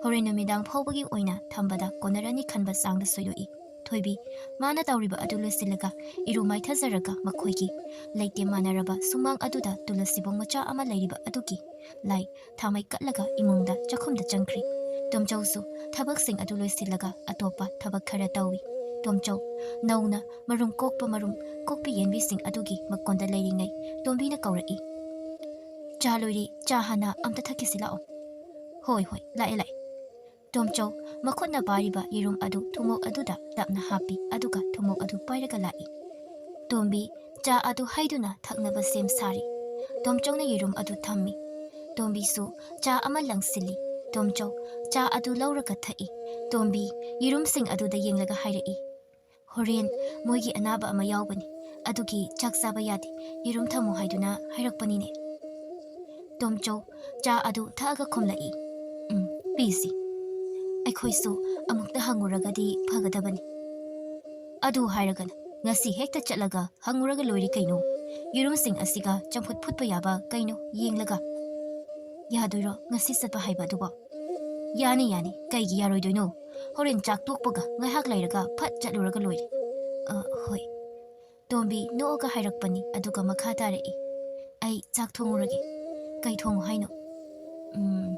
ꯍꯣꯔꯦꯟ ꯅꯨꯃꯤꯗꯥꯡ ꯐꯥꯎꯕꯒꯤ ꯑꯣꯏꯅ ꯊꯝꯕꯗ ꯀꯣꯟꯅꯔꯅꯤ ꯈꯟꯕ ꯆꯥꯡꯗ ꯁꯣꯏꯗꯣꯛꯏ꯫ ꯊꯣꯏꯕꯤ, ꯃꯥꯅ ꯇꯧꯔꯤꯕ ꯑꯗꯨ ꯂꯣꯏꯁꯤꯜꯂꯒ ꯏꯔꯨ ꯃꯥꯏꯊꯖꯔꯒ ꯃꯈꯣꯏꯒꯤ ꯂꯩꯇꯦꯝ ꯃꯥꯟꯅꯔꯕ ꯁꯨꯃꯥꯡ ꯑꯗꯨꯗ ꯇꯨꯂꯁꯤꯕꯣꯡ ꯃꯆꯥ ꯑꯃ ꯂꯩꯔꯤꯕ ꯑꯗꯨꯒꯤ ꯂꯥꯏ ꯊꯥꯃꯩ ꯀꯠꯂꯒ ꯏꯃꯨꯡꯗ ꯆꯥꯛꯈꯨꯝꯗ ꯆꯪꯈ꯭ꯔꯤ꯫ ꯇꯣꯝꯆꯧꯁꯨ ꯊꯕꯛꯁꯤꯡ ꯑꯗꯨ ꯂꯣꯏꯁꯤꯜꯂꯒ ꯑꯇꯣꯞꯄ ꯊꯕꯛ ꯈꯔ ꯇꯧꯏ꯫ ꯇꯣꯝꯆꯧ ꯅꯧꯅ ꯃꯔꯨꯝ ꯀꯣꯛꯄ ꯃꯔꯨꯝ ꯀꯣꯛꯄꯤ ꯌꯦꯟꯕꯤꯁꯤꯡ ꯑꯗꯨꯒꯤ ꯃꯀꯣꯟꯗ ꯂꯩꯔꯤꯉꯩ ꯇꯣꯝꯕꯤꯅ ꯀꯧꯔꯛꯏ, "ꯆꯥ ꯂꯣꯏꯔꯦ, ꯆꯥ ꯍꯥꯟꯅ ꯑꯝꯇ ꯊꯛꯈꯤꯁꯤ ꯂꯥꯛꯑꯣ"꯫ "ꯍꯣꯏ, ꯍꯣꯏ, ꯂꯥꯛꯑꯦ, ꯂꯥꯛꯑꯦ"꯫ ꯇꯣꯝꯆꯧ ꯃꯈꯨꯠꯅ ꯄꯥꯏꯔꯤꯕ ꯌꯦꯔꯨꯝ ꯑꯗꯨ ꯊꯨꯝꯃꯣꯛ ꯑꯗꯨꯗ ꯇꯞꯅ ꯍꯥꯞꯄꯤ, ꯑꯗꯨꯒ ꯊꯨꯝꯃꯣꯛ ꯑꯗꯨ ꯄꯥꯏꯔꯒ ꯂꯥꯛꯏ꯫ ꯇꯣꯝꯕꯤ ꯆꯥ ꯑꯗꯨ ꯍꯩꯗꯨꯅ ꯊꯛꯅꯕ ꯁꯦꯝ ꯁꯥꯔꯤ꯫ ꯇꯣꯝꯆꯧꯅ ꯌꯦꯔꯨꯝ ꯑꯗꯨ ꯊꯝꯃꯤ꯫ ꯇꯣꯝꯕꯤꯁꯨ ꯆꯥ ꯑꯃ ꯂꯪꯁꯤꯜꯂꯤ꯫ ꯇꯣꯝꯆꯧ ꯆꯥ ꯑꯗꯨ ꯂꯧꯔꯒ ꯊꯛꯏ꯫ ꯇꯣꯝꯕꯤ ꯌꯦꯔꯨꯝꯁꯤꯡ ꯑꯗꯨꯗ ꯌꯦꯡꯂꯒ ꯍꯥꯏꯔꯛꯏ, "ꯍꯣꯔꯦꯟ ꯃꯣꯏꯒꯤ ꯑꯅꯥꯕ ꯑꯃ ꯌꯥꯎꯕꯅꯤ, ꯑꯗꯨꯒꯤ ꯆꯥꯛ ꯆꯥꯕ ꯌꯥꯗꯦ, ꯌꯦꯔꯨꯝ ꯊꯝꯃꯨ ꯍꯥꯏꯗꯨꯅ ꯍꯥꯏꯔꯛꯄꯅꯤꯅꯦ"꯫ ꯇꯣꯝꯆꯧ ꯆꯥ ꯑꯗꯨ ꯊꯛꯑꯒ ꯈꯨꯝꯂꯛꯏ, "ꯎꯝ, ꯄꯤꯁꯤ꯫ ꯑꯩꯈꯣꯏꯁꯨ ꯑꯃꯨꯛꯇ ꯍꯪꯉꯨꯔꯒꯗꯤ ꯐꯒꯗꯕꯅꯤ"꯫ "ꯑꯗꯨ ꯍꯥꯏꯔꯒꯅ ꯉꯁꯤ ꯍꯦꯛꯇ ꯆꯠꯂꯒ ꯍꯪꯉꯨꯔꯒ ꯂꯣꯏꯔꯦ ꯀꯩꯅꯣ꯫ ꯌꯦꯔꯨꯝꯁꯤꯡ ꯑꯁꯤꯒ ꯆꯝꯐꯨꯠ ꯐꯨꯠꯄ ꯌꯥꯕ ꯀꯩꯅꯣ ꯌꯦꯡꯂꯒ"꯫ "ꯌꯥꯗꯣꯏꯔꯣ ꯉꯁꯤ ꯆꯠꯄ ꯍꯥꯏꯕ ꯑꯗꯨꯕꯣ?" "ꯌꯥꯅꯤ, ꯌꯥꯅꯤ, ꯀꯩꯒꯤ ꯌꯥꯔꯣꯏꯗꯣꯏꯅꯣ? ꯍꯣꯔꯦꯟ ꯆꯥꯛ ꯇꯣꯛꯄꯒ ꯉꯥꯏꯍꯥꯛ ꯂꯩꯔꯒ ꯐꯠ ꯆꯠꯂꯨꯔꯒ ꯂꯣꯏꯔꯦ"꯫ "ꯑ, ꯍꯣꯏ"꯫ ꯇꯣꯝꯕꯤ ꯅꯣꯛꯑꯒ ꯍꯥꯏꯔꯛꯄꯅꯤ, ꯑꯗꯨꯒ ꯃꯈꯥ ꯇꯥꯔꯛꯏ, "ꯑꯩ ꯆꯥꯛ ꯊꯣꯡꯉꯨꯔꯒꯦ"꯫ "ꯀꯩ ꯊꯣꯡꯉꯨ ꯍꯥꯏꯅꯣ?" "ꯎꯝ,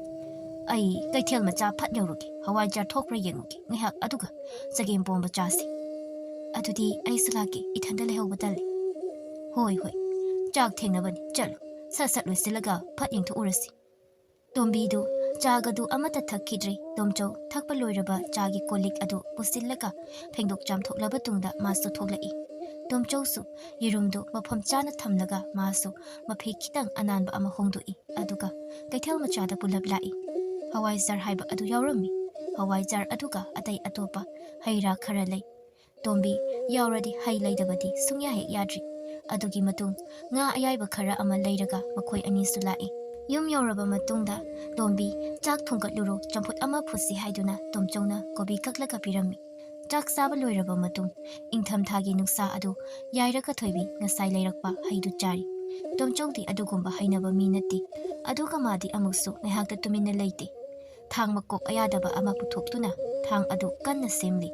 ꯑꯩ ꯀꯩꯊꯦꯜ ꯃꯆꯥ ꯐꯠ ꯌꯧꯔꯨꯒꯦ, ꯍꯋꯥꯏꯖꯥꯔ ꯊꯣꯛꯄ꯭ꯔꯥ ꯌꯦꯡꯉꯨꯒꯦ, ꯉꯥꯏꯍꯥꯛ ꯑꯗꯨꯒ ꯆꯒꯦꯝ ꯄꯣꯝꯕ ꯆꯥꯁꯤ"꯫ "ꯑꯗꯨꯗꯤ ꯑꯩꯁꯨ ꯂꯥꯛꯀꯦ, ꯏꯊꯟꯗ ꯂꯩꯍꯧꯕ ꯇꯜꯂꯦ"꯫ "ꯍꯣꯏ, ꯍꯣꯏ, ꯆꯥꯛ ꯊꯦꯡꯅꯕꯅꯤ, ꯆꯠꯂꯨ, ꯁꯠ ꯁꯠ ꯂꯣꯏꯁꯤꯜꯂꯒ ꯐꯠ ꯌꯦꯡꯊꯣꯛꯎꯔꯁꯤ"꯫ ꯇꯣꯝꯕꯤꯗꯨ ꯆꯥꯒꯗꯨ ꯑꯃꯠꯇ ꯊꯛꯈꯤꯗ꯭ꯔꯤ꯫ ꯇꯣꯝꯆꯧ ꯊꯛꯄ ꯂꯣꯏꯔꯕ ꯆꯥꯒꯤ ꯀꯣꯜ ꯂꯤꯛ ꯑꯗꯨ ꯄꯨꯁꯤꯜꯂꯒ ꯐꯦꯡꯗꯣꯛ ꯆꯥꯝꯊꯣꯛꯂꯕ ꯇꯨꯡꯗ ꯃꯥꯁꯨ ꯊꯣꯛꯂꯛꯏ꯫ ꯇꯣꯝꯆꯧꯁꯨ ꯌꯦꯔꯨꯝꯗꯨ ꯃꯐꯝ ꯆꯥꯅ ꯊꯝꯂꯒ ꯃꯥꯁꯨ ꯃꯐꯤ ꯈꯤꯇꯪ ꯑꯅꯥꯟꯕ ꯑꯃ ꯍꯣꯡꯗꯣꯛꯏ꯫ ꯑꯗꯨꯒ ꯀꯩꯊꯦꯜ ꯃꯆꯥꯗ ꯄꯨꯂꯞ ꯂꯥꯛꯏ꯫ ꯍꯋꯥꯏꯖꯥꯔ ꯍꯥꯏꯕ ꯑꯗꯨ ꯌꯥꯎꯔꯝꯃꯤ꯫ ꯍꯋꯥꯏꯖꯥꯔ ꯑꯗꯨꯒ ꯑꯇꯩ ꯑꯇꯣꯞꯄ ꯍꯩ ꯔꯥ ꯈꯔ ꯂꯩ꯫ ꯇꯣꯝꯕꯤ ꯌꯥꯎꯔꯗꯤ ꯍꯩ ꯂꯩꯗꯕꯗꯤ ꯁꯨꯡꯌꯥ ꯍꯦꯛ ꯌꯥꯗ꯭ꯔꯤ꯫ ꯑꯗꯨꯒꯤ ꯃꯇꯨꯡ ꯉꯥ ꯑꯌꯥꯏꯕ ꯈꯔ ꯑꯃ ꯂꯩꯔꯒ ꯃꯈꯣꯏ ꯑꯅꯤꯁꯨ ꯂꯥꯛꯏ꯫ ꯌꯨꯝ ꯌꯧꯔꯕ ꯃꯇꯨꯡꯗ ꯇꯣꯝꯕꯤ, "ꯆꯥꯛ ꯊꯣꯡꯒꯠꯂꯨꯔꯣ, ꯆꯝꯐꯨꯠ ꯑꯃ ꯐꯨꯠꯁꯤ" ꯍꯥꯏꯗꯨꯅ ꯇꯣꯝꯆꯧꯅ ꯀꯣꯕꯤ ꯀꯛꯂꯒ ꯄꯤꯔꯝꯃꯤ꯫ ꯆꯥꯛ ꯆꯥꯕ ꯂꯣꯏꯔꯕ ꯃꯇꯨꯡ ꯏꯪꯊꯝꯊꯥꯒꯤ ꯅꯨꯡꯁꯥ ꯑꯗꯨ ꯌꯥꯏꯔꯒ ꯊꯣꯏꯕꯤ ꯉꯁꯥꯏ ꯂꯩꯔꯛꯄ ꯍꯩꯗꯨ ꯆꯥꯔꯤ꯫ ꯇꯣꯝꯆꯧꯗꯤ ꯑꯗꯨꯒꯨꯝꯕ ꯍꯩꯅꯕ ꯃꯤ ꯅꯠꯇꯦ꯫ ꯑꯗꯨꯒ ꯃꯥꯗꯤ ꯑꯃꯨꯛꯁꯨ ꯉꯥꯏꯍꯥꯛꯇ ꯇꯨꯃꯤꯟꯅ ꯂꯩꯇꯦ꯫ ꯊꯥꯡ ꯃꯀꯣꯛ ꯑꯌꯥꯗꯕ ꯑꯃ ꯄꯨꯊꯣꯛꯇꯨꯅ ꯊꯥꯡ ꯑꯗꯨ ꯀꯟꯅ ꯁꯦꯝꯂꯤ꯫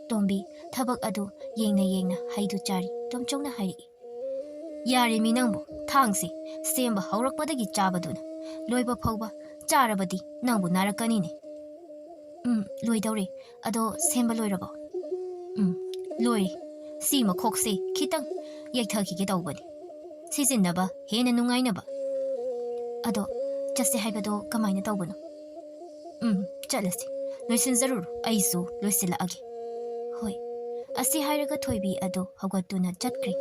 ꯇꯣꯝꯕꯤ ꯊꯕꯛ ꯑꯗꯨ ꯌꯦꯡꯅ ꯌꯦꯡꯅ ꯍꯩꯗꯨ ꯆꯥꯔꯤ꯫ ꯇꯣꯝꯆꯧꯅ ꯍꯥꯏꯔꯛꯏ, "ꯌꯥꯔꯦ ꯃꯤ ꯅꯪꯕꯨ, ꯊꯥꯡꯁꯤ ꯁꯦꯝꯕ ꯍꯧꯔꯛꯄꯗꯒꯤ ꯆꯥꯕꯗꯨꯅ ꯂꯣꯏꯕ ꯐꯥꯎꯕ ꯆꯥꯔꯕꯗꯤ ꯅꯪꯕꯨ ꯅꯥꯔꯛꯀꯅꯤꯅꯦ"꯫ "ꯎꯝ, ꯂꯣꯏꯗꯧꯔꯦ꯫ ꯑꯗꯣ ꯁꯦꯝꯕ ꯂꯣꯏꯔꯕꯣ?" ꯎꯝ, ꯂꯣꯏꯔꯦ꯫ ꯁꯤ ꯃꯈꯣꯛꯁꯦ ꯈꯤꯇꯪ ꯌꯩꯊꯈꯤꯒꯦ ꯇꯧꯕꯅꯤ꯫ ꯁꯤꯖꯤꯟꯅꯕ ꯍꯦꯟꯅ ꯅꯨꯡꯉꯥꯏꯅꯕ꯫ ꯑꯗꯣ, ꯆꯠꯁꯦ ꯍꯥꯏꯕꯗꯣ ꯀꯃꯥꯏꯅ ꯇꯧꯕꯅꯣ? ꯎꯝ, ꯆꯠꯂꯁꯤ꯫ ꯂꯣꯏꯁꯤꯟꯖꯔꯨꯔꯣ, ꯑꯩꯁꯨ ꯂꯣꯏꯁꯤꯜꯂꯛꯑꯒꯦ꯫ ꯍꯣꯏ꯫ ꯑꯁꯤ ꯍꯥꯏꯔꯒ ꯊꯣꯏꯕꯤ ꯑꯗꯨ ꯍꯧꯒꯠꯇꯨꯅ ꯆꯠꯈ꯭ꯔꯦ꯫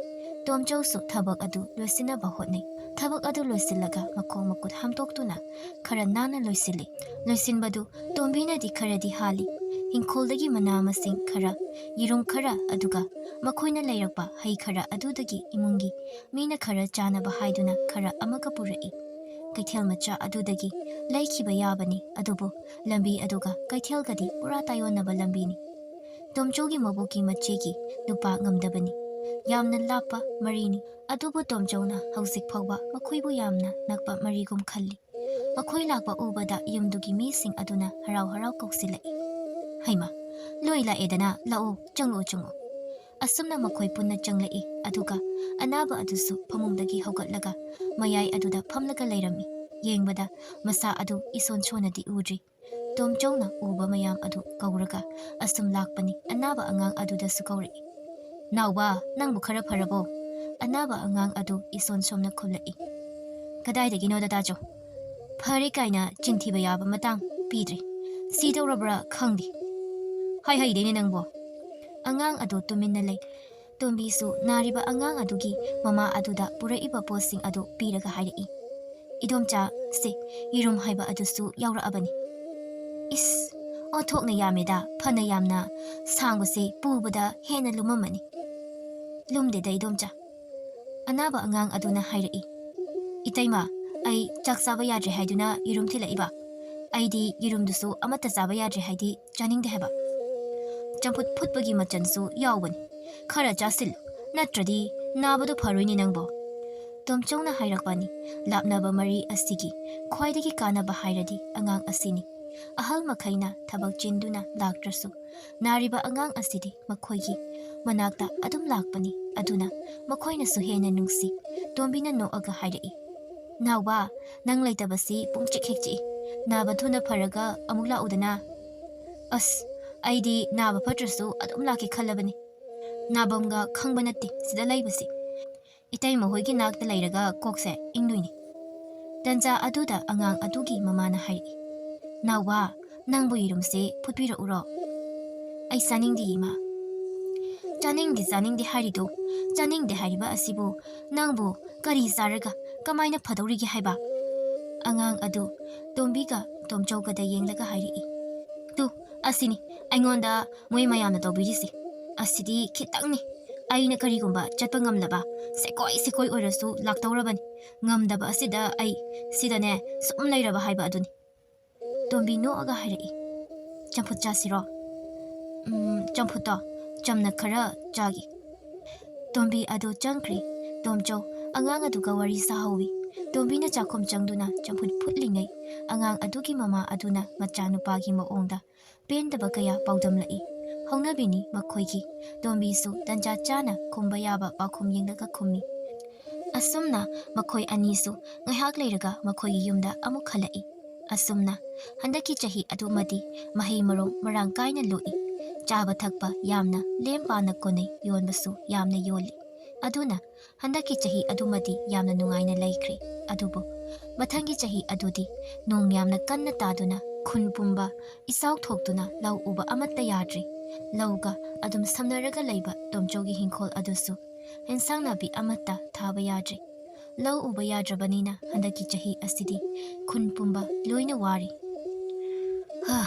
ꯇꯣꯝꯆꯧꯁꯨ ꯊꯕꯛ ꯑꯗꯨ ꯂꯣꯏꯁꯤꯟꯅꯕ ꯍꯣꯠꯅꯩ꯫ ꯊꯕꯛ ꯑꯗꯨ ꯂꯣꯏꯁꯤꯜꯂꯒ ꯃꯈꯣꯡ ꯃꯈꯨꯠ ꯍꯥꯝꯗꯣꯛꯇꯨꯅ ꯈꯔ ꯅꯥꯟꯅ ꯂꯣꯏꯁꯤꯜꯂꯤ꯫ ꯂꯣꯏꯁꯤꯟꯕꯗꯨ ꯇꯣꯝꯕꯤꯅꯗꯤ ꯈꯔꯗꯤ ꯍꯥꯜꯂꯤ꯫ ꯏꯪꯈꯣꯜꯗꯒꯤ ꯃꯅꯥ ꯃꯁꯤꯡ ꯈꯔ, ꯌꯦꯔꯨꯝ ꯈꯔ, ꯑꯗꯨꯒ ꯃꯈꯣꯏꯅ ꯂꯩꯔꯛꯄ ꯍꯩ ꯈꯔ ꯑꯗꯨꯗꯒꯤ ꯏꯃꯨꯡꯒꯤ ꯃꯤꯅ ꯈꯔ ꯆꯥꯅꯕ ꯍꯥꯏꯗꯨꯅ ꯈꯔ ꯑꯃꯒ ꯄꯨꯔꯛꯏ꯫ ꯀꯩꯊꯦꯜ ꯃꯆꯥ ꯑꯗꯨꯗꯒꯤ ꯂꯩꯈꯤꯕ ꯌꯥꯕꯅꯤ, ꯑꯗꯨꯕꯨ ꯂꯝꯕꯤ ꯑꯗꯨꯒ ꯀꯩꯊꯦꯜꯒꯗꯤ ꯄꯨꯔꯥ ꯇꯥꯏꯑꯣꯟꯅꯕ ꯂꯝꯕꯤꯅꯤ꯫ ꯇꯣꯝꯆꯧꯒꯤ ꯃꯕꯣꯛꯀꯤ ꯃꯆꯦꯒꯤ ꯅꯨꯄꯥ ꯉꯝꯗꯕꯅꯤ꯫ ꯌꯥꯝꯅ ꯂꯥꯞꯄ ꯃꯔꯤꯅꯤ꯫ ꯑꯗꯨꯕꯨ ꯇꯣꯝꯆꯧꯅ ꯍꯧꯖꯤꯛ ꯐꯥꯎꯕ ꯃꯈꯣꯏꯕꯨ ꯌꯥꯝꯅ ꯅꯛꯄ ꯃꯔꯤꯒꯨꯝ ꯈꯜꯂꯤ꯫ ꯃꯈꯣꯏ ꯂꯥꯛꯄ ꯎꯕꯗ ꯌꯨꯝꯗꯨꯒꯤ ꯃꯤꯁꯤꯡ ꯑꯗꯨꯅ ꯍꯔꯥꯎ ꯍꯔꯥꯎ ꯀꯧꯁꯤꯜꯂꯛꯏ꯫ "ꯍꯩꯃꯥ, ꯂꯣꯏ ꯂꯥꯛꯑꯦꯗꯅ, ꯂꯥꯛꯑꯣ, ꯆꯪꯂꯛꯑꯣ, ꯆꯪꯂꯛꯑꯣ꯫" ꯑꯁꯨꯝꯅ ꯃꯈꯣꯏ ꯄꯨꯟꯅ ꯆꯪꯂꯛꯏ, ꯑꯗꯨꯒ ꯑꯅꯥꯕ ꯑꯗꯨꯁꯨ ꯐꯃꯨꯡꯗꯒꯤ ꯍꯧꯒꯠꯂꯒ ꯃꯌꯥꯏ ꯑꯗꯨꯗ ꯐꯝꯂꯒ ꯂꯩꯔꯝꯃꯤ꯫ ꯌꯦꯡꯕꯗ ꯃꯁꯥ ꯑꯗꯨ ꯏꯁꯣꯟ ꯁꯣꯟꯅꯗꯤ ꯎꯗ꯭ꯔꯤ꯫ ꯇꯣꯝꯆꯧꯅ ꯎꯕ ꯃꯌꯥꯝ ꯑꯗꯨ ꯀꯧꯔꯒ ꯑꯁꯨꯝ ꯂꯥꯛꯄꯅꯤ꯫ ꯑꯅꯥꯕ ꯑꯉꯥꯡ ꯑꯗꯨꯗꯁꯨ ꯀꯧꯔꯛꯏ꯫ "ꯅꯥꯎꯕ, ꯅꯪꯕꯨ ꯈꯔ ꯐꯔꯕꯣ?" ꯑꯅꯥꯕ ꯑꯉꯥꯡ ꯑꯗꯨ ꯏꯁꯣꯟ ꯁꯣꯝꯅ ꯈꯨꯝꯂꯛꯏ꯫ "ꯀꯗꯥꯏꯗꯒꯤꯅꯣꯗ ꯇꯥꯖꯧ, ꯐꯔꯦ ꯀꯥꯏꯅ ꯆꯤꯟꯊꯤꯕ ꯌꯥꯕ ꯃꯇꯥꯡ ꯄꯤꯗ꯭ꯔꯤ꯫ ꯁꯤꯗꯧꯔꯕ꯭ꯔꯥ ꯈꯪꯗꯦ꯫ ꯍꯥꯏ ꯍꯩꯗꯦꯅꯦ ꯅꯪꯕꯣ꯫" ꯑꯉꯥꯡ ꯑꯗꯨ ꯇꯨꯃꯤꯟꯅ ꯂꯩ꯫ ꯇꯣꯝꯕꯤꯁꯨ ꯅꯥꯔꯤꯕ ꯑꯉꯥꯡ ꯑꯗꯨꯒꯤ ꯃꯃꯥ ꯑꯗꯨꯗ ꯄꯨꯔꯛꯏꯕ ꯄꯣꯠꯁꯤꯡ ꯑꯗꯨ ꯄꯤꯔꯒ ꯍꯥꯏꯔꯛꯏ, "ꯏꯗꯣꯝꯆꯥ, ꯁꯦ, ꯌꯦꯔꯨꯝ ꯍꯥꯏꯕ ꯑꯗꯨꯁꯨ ꯌꯥꯎꯔꯛꯑꯕꯅꯤ꯫" "ꯏꯁ, ꯑꯣꯟꯊꯣꯛꯅ ꯌꯥꯝꯃꯦꯗ, ꯐꯅ ꯌꯥꯝꯅ ꯁꯥꯡꯕꯁꯦ ꯄꯨꯕꯗ ꯍꯦꯟꯅ ꯂꯨꯝꯃꯝꯃꯅꯤ꯫" "ꯂꯨꯝꯗꯦꯗ, ꯏꯗꯣꯝꯆꯥ꯫" ꯑꯅꯥꯕ ꯑꯉꯥꯡ ꯑꯗꯨꯅ ꯍꯥꯏꯔꯛꯏ, "ꯏꯇꯩꯃ, ꯑꯩ ꯆꯥꯛ ꯆꯥꯕ ꯌꯥꯗ꯭ꯔꯦ ꯍꯥꯏꯗꯨꯅ ꯌꯦꯔꯨꯝ ꯊꯤꯜꯂꯛꯏꯕ꯫ ꯑꯩꯗꯤ ꯌꯦꯔꯨꯝꯗꯨꯁꯨ ꯑꯃꯠꯇ ꯆꯥꯕ ꯌꯥꯗ꯭ꯔꯦ ꯍꯥꯏꯗꯤ ꯆꯥꯅꯤꯡꯗꯦ ꯍꯥꯏꯕ꯫ ꯆꯝꯐꯨꯠ ꯐꯨꯠꯄꯒꯤ ꯃꯆꯜꯁꯨ ꯌꯥꯎꯕꯅꯤ꯫ ꯈꯔ ꯆꯥꯁꯤꯜꯂꯨ, ꯅꯠꯇ꯭ꯔꯗꯤ ꯅꯥꯕꯗꯣ ꯐꯔꯣꯏꯅꯦ ꯅꯪꯕꯣ꯫" ꯇꯣꯝꯆꯧꯅ ꯍꯥꯏꯔꯛꯄꯅꯤ, ꯂꯥꯞꯅꯕ ꯃꯔꯤ ꯑꯁꯤꯒꯤ ꯈ꯭ꯋꯥꯏꯗꯒꯤ ꯀꯥꯟꯅꯕ ꯍꯥꯏꯔꯗꯤ ꯑꯉꯥꯡ ꯑꯁꯤꯅꯤ꯫ ꯑꯍꯜ ꯃꯈꯩꯅ ꯊꯕꯛ ꯆꯤꯟꯗꯨꯅ ꯂꯥꯛꯇ꯭ꯔꯁꯨ, ꯅꯥꯔꯤꯕ ꯑꯉꯥꯡ ꯑꯁꯤꯗꯤ ꯃꯈꯣꯏꯒꯤ ꯃꯅꯥꯛꯇ ꯑꯗꯨꯝ ꯂꯥꯛꯄꯅꯤ꯫ ꯑꯗꯨꯅ ꯃꯈꯣꯏꯅꯁꯨ ꯍꯦꯟꯅ ꯅꯨꯡꯁꯤ꯫ ꯇꯣꯝꯕꯤꯅ ꯅꯣꯛꯑꯒ ꯍꯥꯏꯔꯛꯏ, "ꯅꯥꯎꯕ, ꯅꯪ ꯂꯩꯇꯕꯁꯤ ꯄꯨꯡꯆꯤꯛ ꯍꯦꯛ ꯆꯤꯛꯏ꯫ ꯅꯥꯕ ꯊꯨꯅ ꯐꯔꯒ ꯑꯃꯨꯛ ꯂꯥꯛꯎꯗꯅ꯫" "ꯑꯁ, ꯑꯩꯗꯤ ꯅꯥꯕ ꯐꯠꯇ꯭ꯔꯁꯨ ꯑꯗꯨꯝ ꯂꯥꯛꯀꯦ ꯈꯜꯂꯕꯅꯤ꯫ ꯅꯥꯐꯝꯒ ꯈꯪꯕ ꯅꯠꯇꯦ ꯁꯤꯗ ꯂꯩꯕꯁꯤ꯫ ꯏꯇꯩꯃ ꯍꯣꯏꯒꯤ ꯅꯥꯛꯇ ꯂꯩꯔꯒ ꯀꯣꯛꯁꯦ ꯏꯪꯗꯣꯏꯅꯤ꯫ ꯇꯟꯖꯥ ꯑꯗꯨꯗ ꯑꯉꯥꯡ ꯑꯗꯨꯒꯤ ꯃꯃꯥꯅ ꯍꯥꯏꯔꯛꯏ, "ꯅꯥꯎꯕ, ꯅꯪꯕꯨ ꯌꯦꯔꯨꯝꯁꯦ ꯐꯨꯠꯄꯤꯔꯛꯎꯔꯣ?" "ꯑꯩ ꯆꯥꯅꯤꯡꯗꯦ, ꯏꯃꯥ꯫" "ꯆꯥꯅꯤꯡꯗꯦ, ꯆꯥꯅꯤꯡꯗꯦ ꯍꯥꯏꯔꯤꯗꯣ, ꯆꯥꯅꯤꯡꯗꯦ ꯍꯥꯏꯔꯤꯕ ꯑꯁꯤꯕꯨ ꯅꯪꯕꯨ ꯀꯔꯤ ꯆꯥꯔꯒ ꯀꯃꯥꯏꯅ ꯐꯗꯧꯔꯤꯒꯦ ꯍꯥꯏꯕ?" ꯑꯉꯥꯡ ꯑꯗꯨ ꯇꯣꯝꯕꯤꯒ ꯇꯣꯝꯆꯧꯒꯗ ꯌꯦꯡꯂꯒ ꯍꯥꯏꯔꯛꯏ, "ꯇꯨ, ꯑꯁꯤꯅꯤ ꯑꯩꯉꯣꯟꯗ ꯃꯣꯏ ꯃꯌꯥꯝꯅ ꯇꯧꯕꯤꯔꯤꯁꯦ꯫ ꯑꯁꯤꯗꯤ ꯈꯤꯇꯪꯅꯤ꯫ ꯑꯩꯅ ꯀꯔꯤꯒꯨꯝꯕ ꯆꯠꯄ ꯉꯝꯂꯕ, ꯁꯦꯀꯣꯏ ꯁꯦꯀꯣꯏ ꯑꯣꯏꯔꯁꯨ ꯂꯥꯛꯇꯧꯔꯕꯅꯤ꯫ ꯉꯝꯗꯕ ꯑꯁꯤꯗ ꯑꯩ ꯁꯤꯗꯅꯦ ꯁꯨꯝ ꯂꯩꯔꯕ ꯍꯥꯏꯕ ꯑꯗꯨꯅꯤ꯫" ꯇꯣꯝꯕꯤ ꯅꯣꯛꯑꯒ ꯍꯥꯏꯔꯛꯏ, "ꯆꯝꯐꯨꯠ ꯆꯥꯁꯤꯔꯣ?" "ꯎꯝ, ꯆꯝꯐꯨꯠꯇꯣ ꯆꯝꯅ ꯈꯔ ꯆꯥꯒꯦ꯫" ꯇꯣꯝꯕꯤ ꯑꯗꯨ ꯆꯪꯈ꯭ꯔꯦ꯫ ꯇꯣꯝꯆꯧ ꯑꯉꯥꯡ ꯑꯗꯨꯒ ꯋꯥꯔꯤ ꯁꯥꯍꯧꯋꯤ꯫ ꯇꯣꯝꯕꯤꯅ ꯆꯥꯛꯈꯨꯝ ꯆꯪꯗꯨꯅ ꯆꯝꯐꯨꯠ ꯐꯨꯠꯂꯤꯉꯩ, ꯑꯉꯥꯡ ꯑꯗꯨꯒꯤ ꯃꯃꯥ ꯑꯗꯨꯅ ꯃꯆꯥꯅꯨꯄꯥꯒꯤ ꯃꯑꯣꯡꯗ ꯄꯦꯟꯗꯕ ꯀꯌꯥ ꯄꯥꯎꯗꯝꯂꯛꯏ꯫ ꯍꯧꯅꯕꯤꯅꯤ ꯃꯈꯣꯏꯒꯤ꯫ ꯇꯣꯝꯕꯤꯁꯨ ꯇꯟꯖꯥ ꯆꯥꯅ ꯈꯨꯝꯕ ꯌꯥꯕ ꯄꯥꯎꯈꯨꯝ ꯌꯦꯡꯂꯒ ꯈꯨꯝꯃꯤ꯫ ꯑꯁꯨꯝꯅ ꯃꯈꯣꯏ ꯑꯅꯤꯁꯨ ꯉꯥꯏꯍꯥꯛ ꯂꯩꯔꯒ ꯃꯈꯣꯏꯒꯤ ꯌꯨꯝꯗ ꯑꯃꯨꯛ ꯍꯜꯂꯛꯏ꯫ ꯑꯁꯨꯝꯅ ꯍꯟꯗꯛꯀꯤ ꯆꯍꯤ ꯑꯗꯨꯃꯗꯤ ꯃꯍꯩ ꯃꯔꯣꯡ ꯃꯔꯥꯡ ꯀꯥꯏꯅ ꯂꯣꯛꯏ꯫ ꯆꯥꯕ ꯊꯛꯄ ꯌꯥꯝꯅ ꯂꯦꯝ ꯄꯥꯅ ꯀꯣꯟꯅꯩ, ꯌꯣꯟꯕꯁꯨ ꯌꯥꯝꯅ ꯌꯣꯜꯂꯤ꯫ ꯑꯗꯨꯅ ꯍꯟꯗꯛꯀꯤ ꯆꯍꯤ ꯑꯗꯨꯃꯗꯤ ꯌꯥꯝꯅ ꯅꯨꯡꯉꯥꯏꯅ ꯂꯩꯈ꯭ꯔꯦ꯫ ꯑꯗꯨꯕꯨ ꯃꯊꯪꯒꯤ ꯆꯍꯤ ꯑꯗꯨꯗꯤ ꯅꯣꯡ ꯌꯥꯝꯅ ꯀꯟꯅ ꯇꯥꯗꯨꯅ ꯈꯨꯟ ꯄꯨꯝꯕ ꯏꯆꯥꯎ ꯊꯣꯛꯇꯨꯅ ꯂꯧ ꯎꯕ ꯑꯃꯠꯇ ꯌꯥꯗ꯭ꯔꯦ꯫ ꯂꯧꯒ ꯑꯗꯨꯝ ꯁꯝꯅꯔꯒ ꯂꯩꯕ ꯇꯣꯝꯆꯧꯒꯤ ꯍꯤꯡꯈꯣꯜ ꯑꯗꯨꯁꯨ ꯑꯦꯟꯁꯥꯡ ꯅꯥꯄꯤ ꯑꯃꯠꯇ ꯊꯥꯕ ꯌꯥꯗ꯭ꯔꯦ꯫ ꯂꯧ ꯎꯕ ꯌꯥꯗ꯭ꯔꯕꯅꯤꯅ ꯍꯟꯗꯛꯀꯤ ꯆꯍꯤ ꯑꯁꯤꯗꯤ ꯈꯨꯟ ꯄꯨꯝꯕ ꯂꯣꯏꯅ ꯋꯥꯔꯦ꯫ ꯍꯥ,